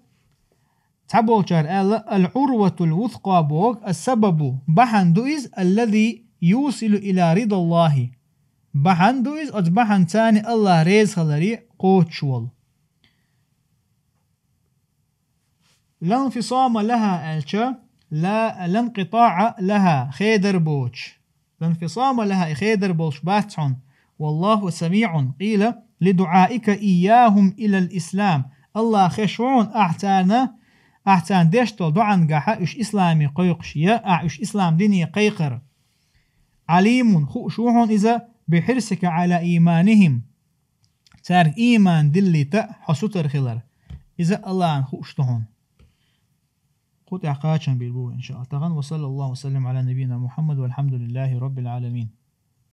цхьаболчара аьлла, العروة الوثقى бохург السبب, бахьана ду иза, الذي يوصل إلى رضا الله. Бахьана ду иза, оцу бахьанца Аллахь реза хиларе кхочуш волу. لا انفصام لها аьлча, لا، لا انقطاع لها, хедар боцуш. لا انفصام لها, и хедар болуш бац хьуна. والله سميع, قيل لدعائك إياهم إلى الإسلام. Аллахь хезаш ву хьуна ахь царна, ахь царна деш долу доӀангахьа уьш исламе кхойкхуш, я ахь уьш ислам дине кхайкхар. عليم, хууш ву хьуна иза, بحرصك على إيمانهم. Цаьрга ийман диллийта хьо сутара хилар. Иза Аллахьна хууш ду хьуна. Кху тӀехь кхачам бийр бу, иншааллахь. Тахана, وصلى الله وسلم على نبينا محمد والحمد لله رب العالمين.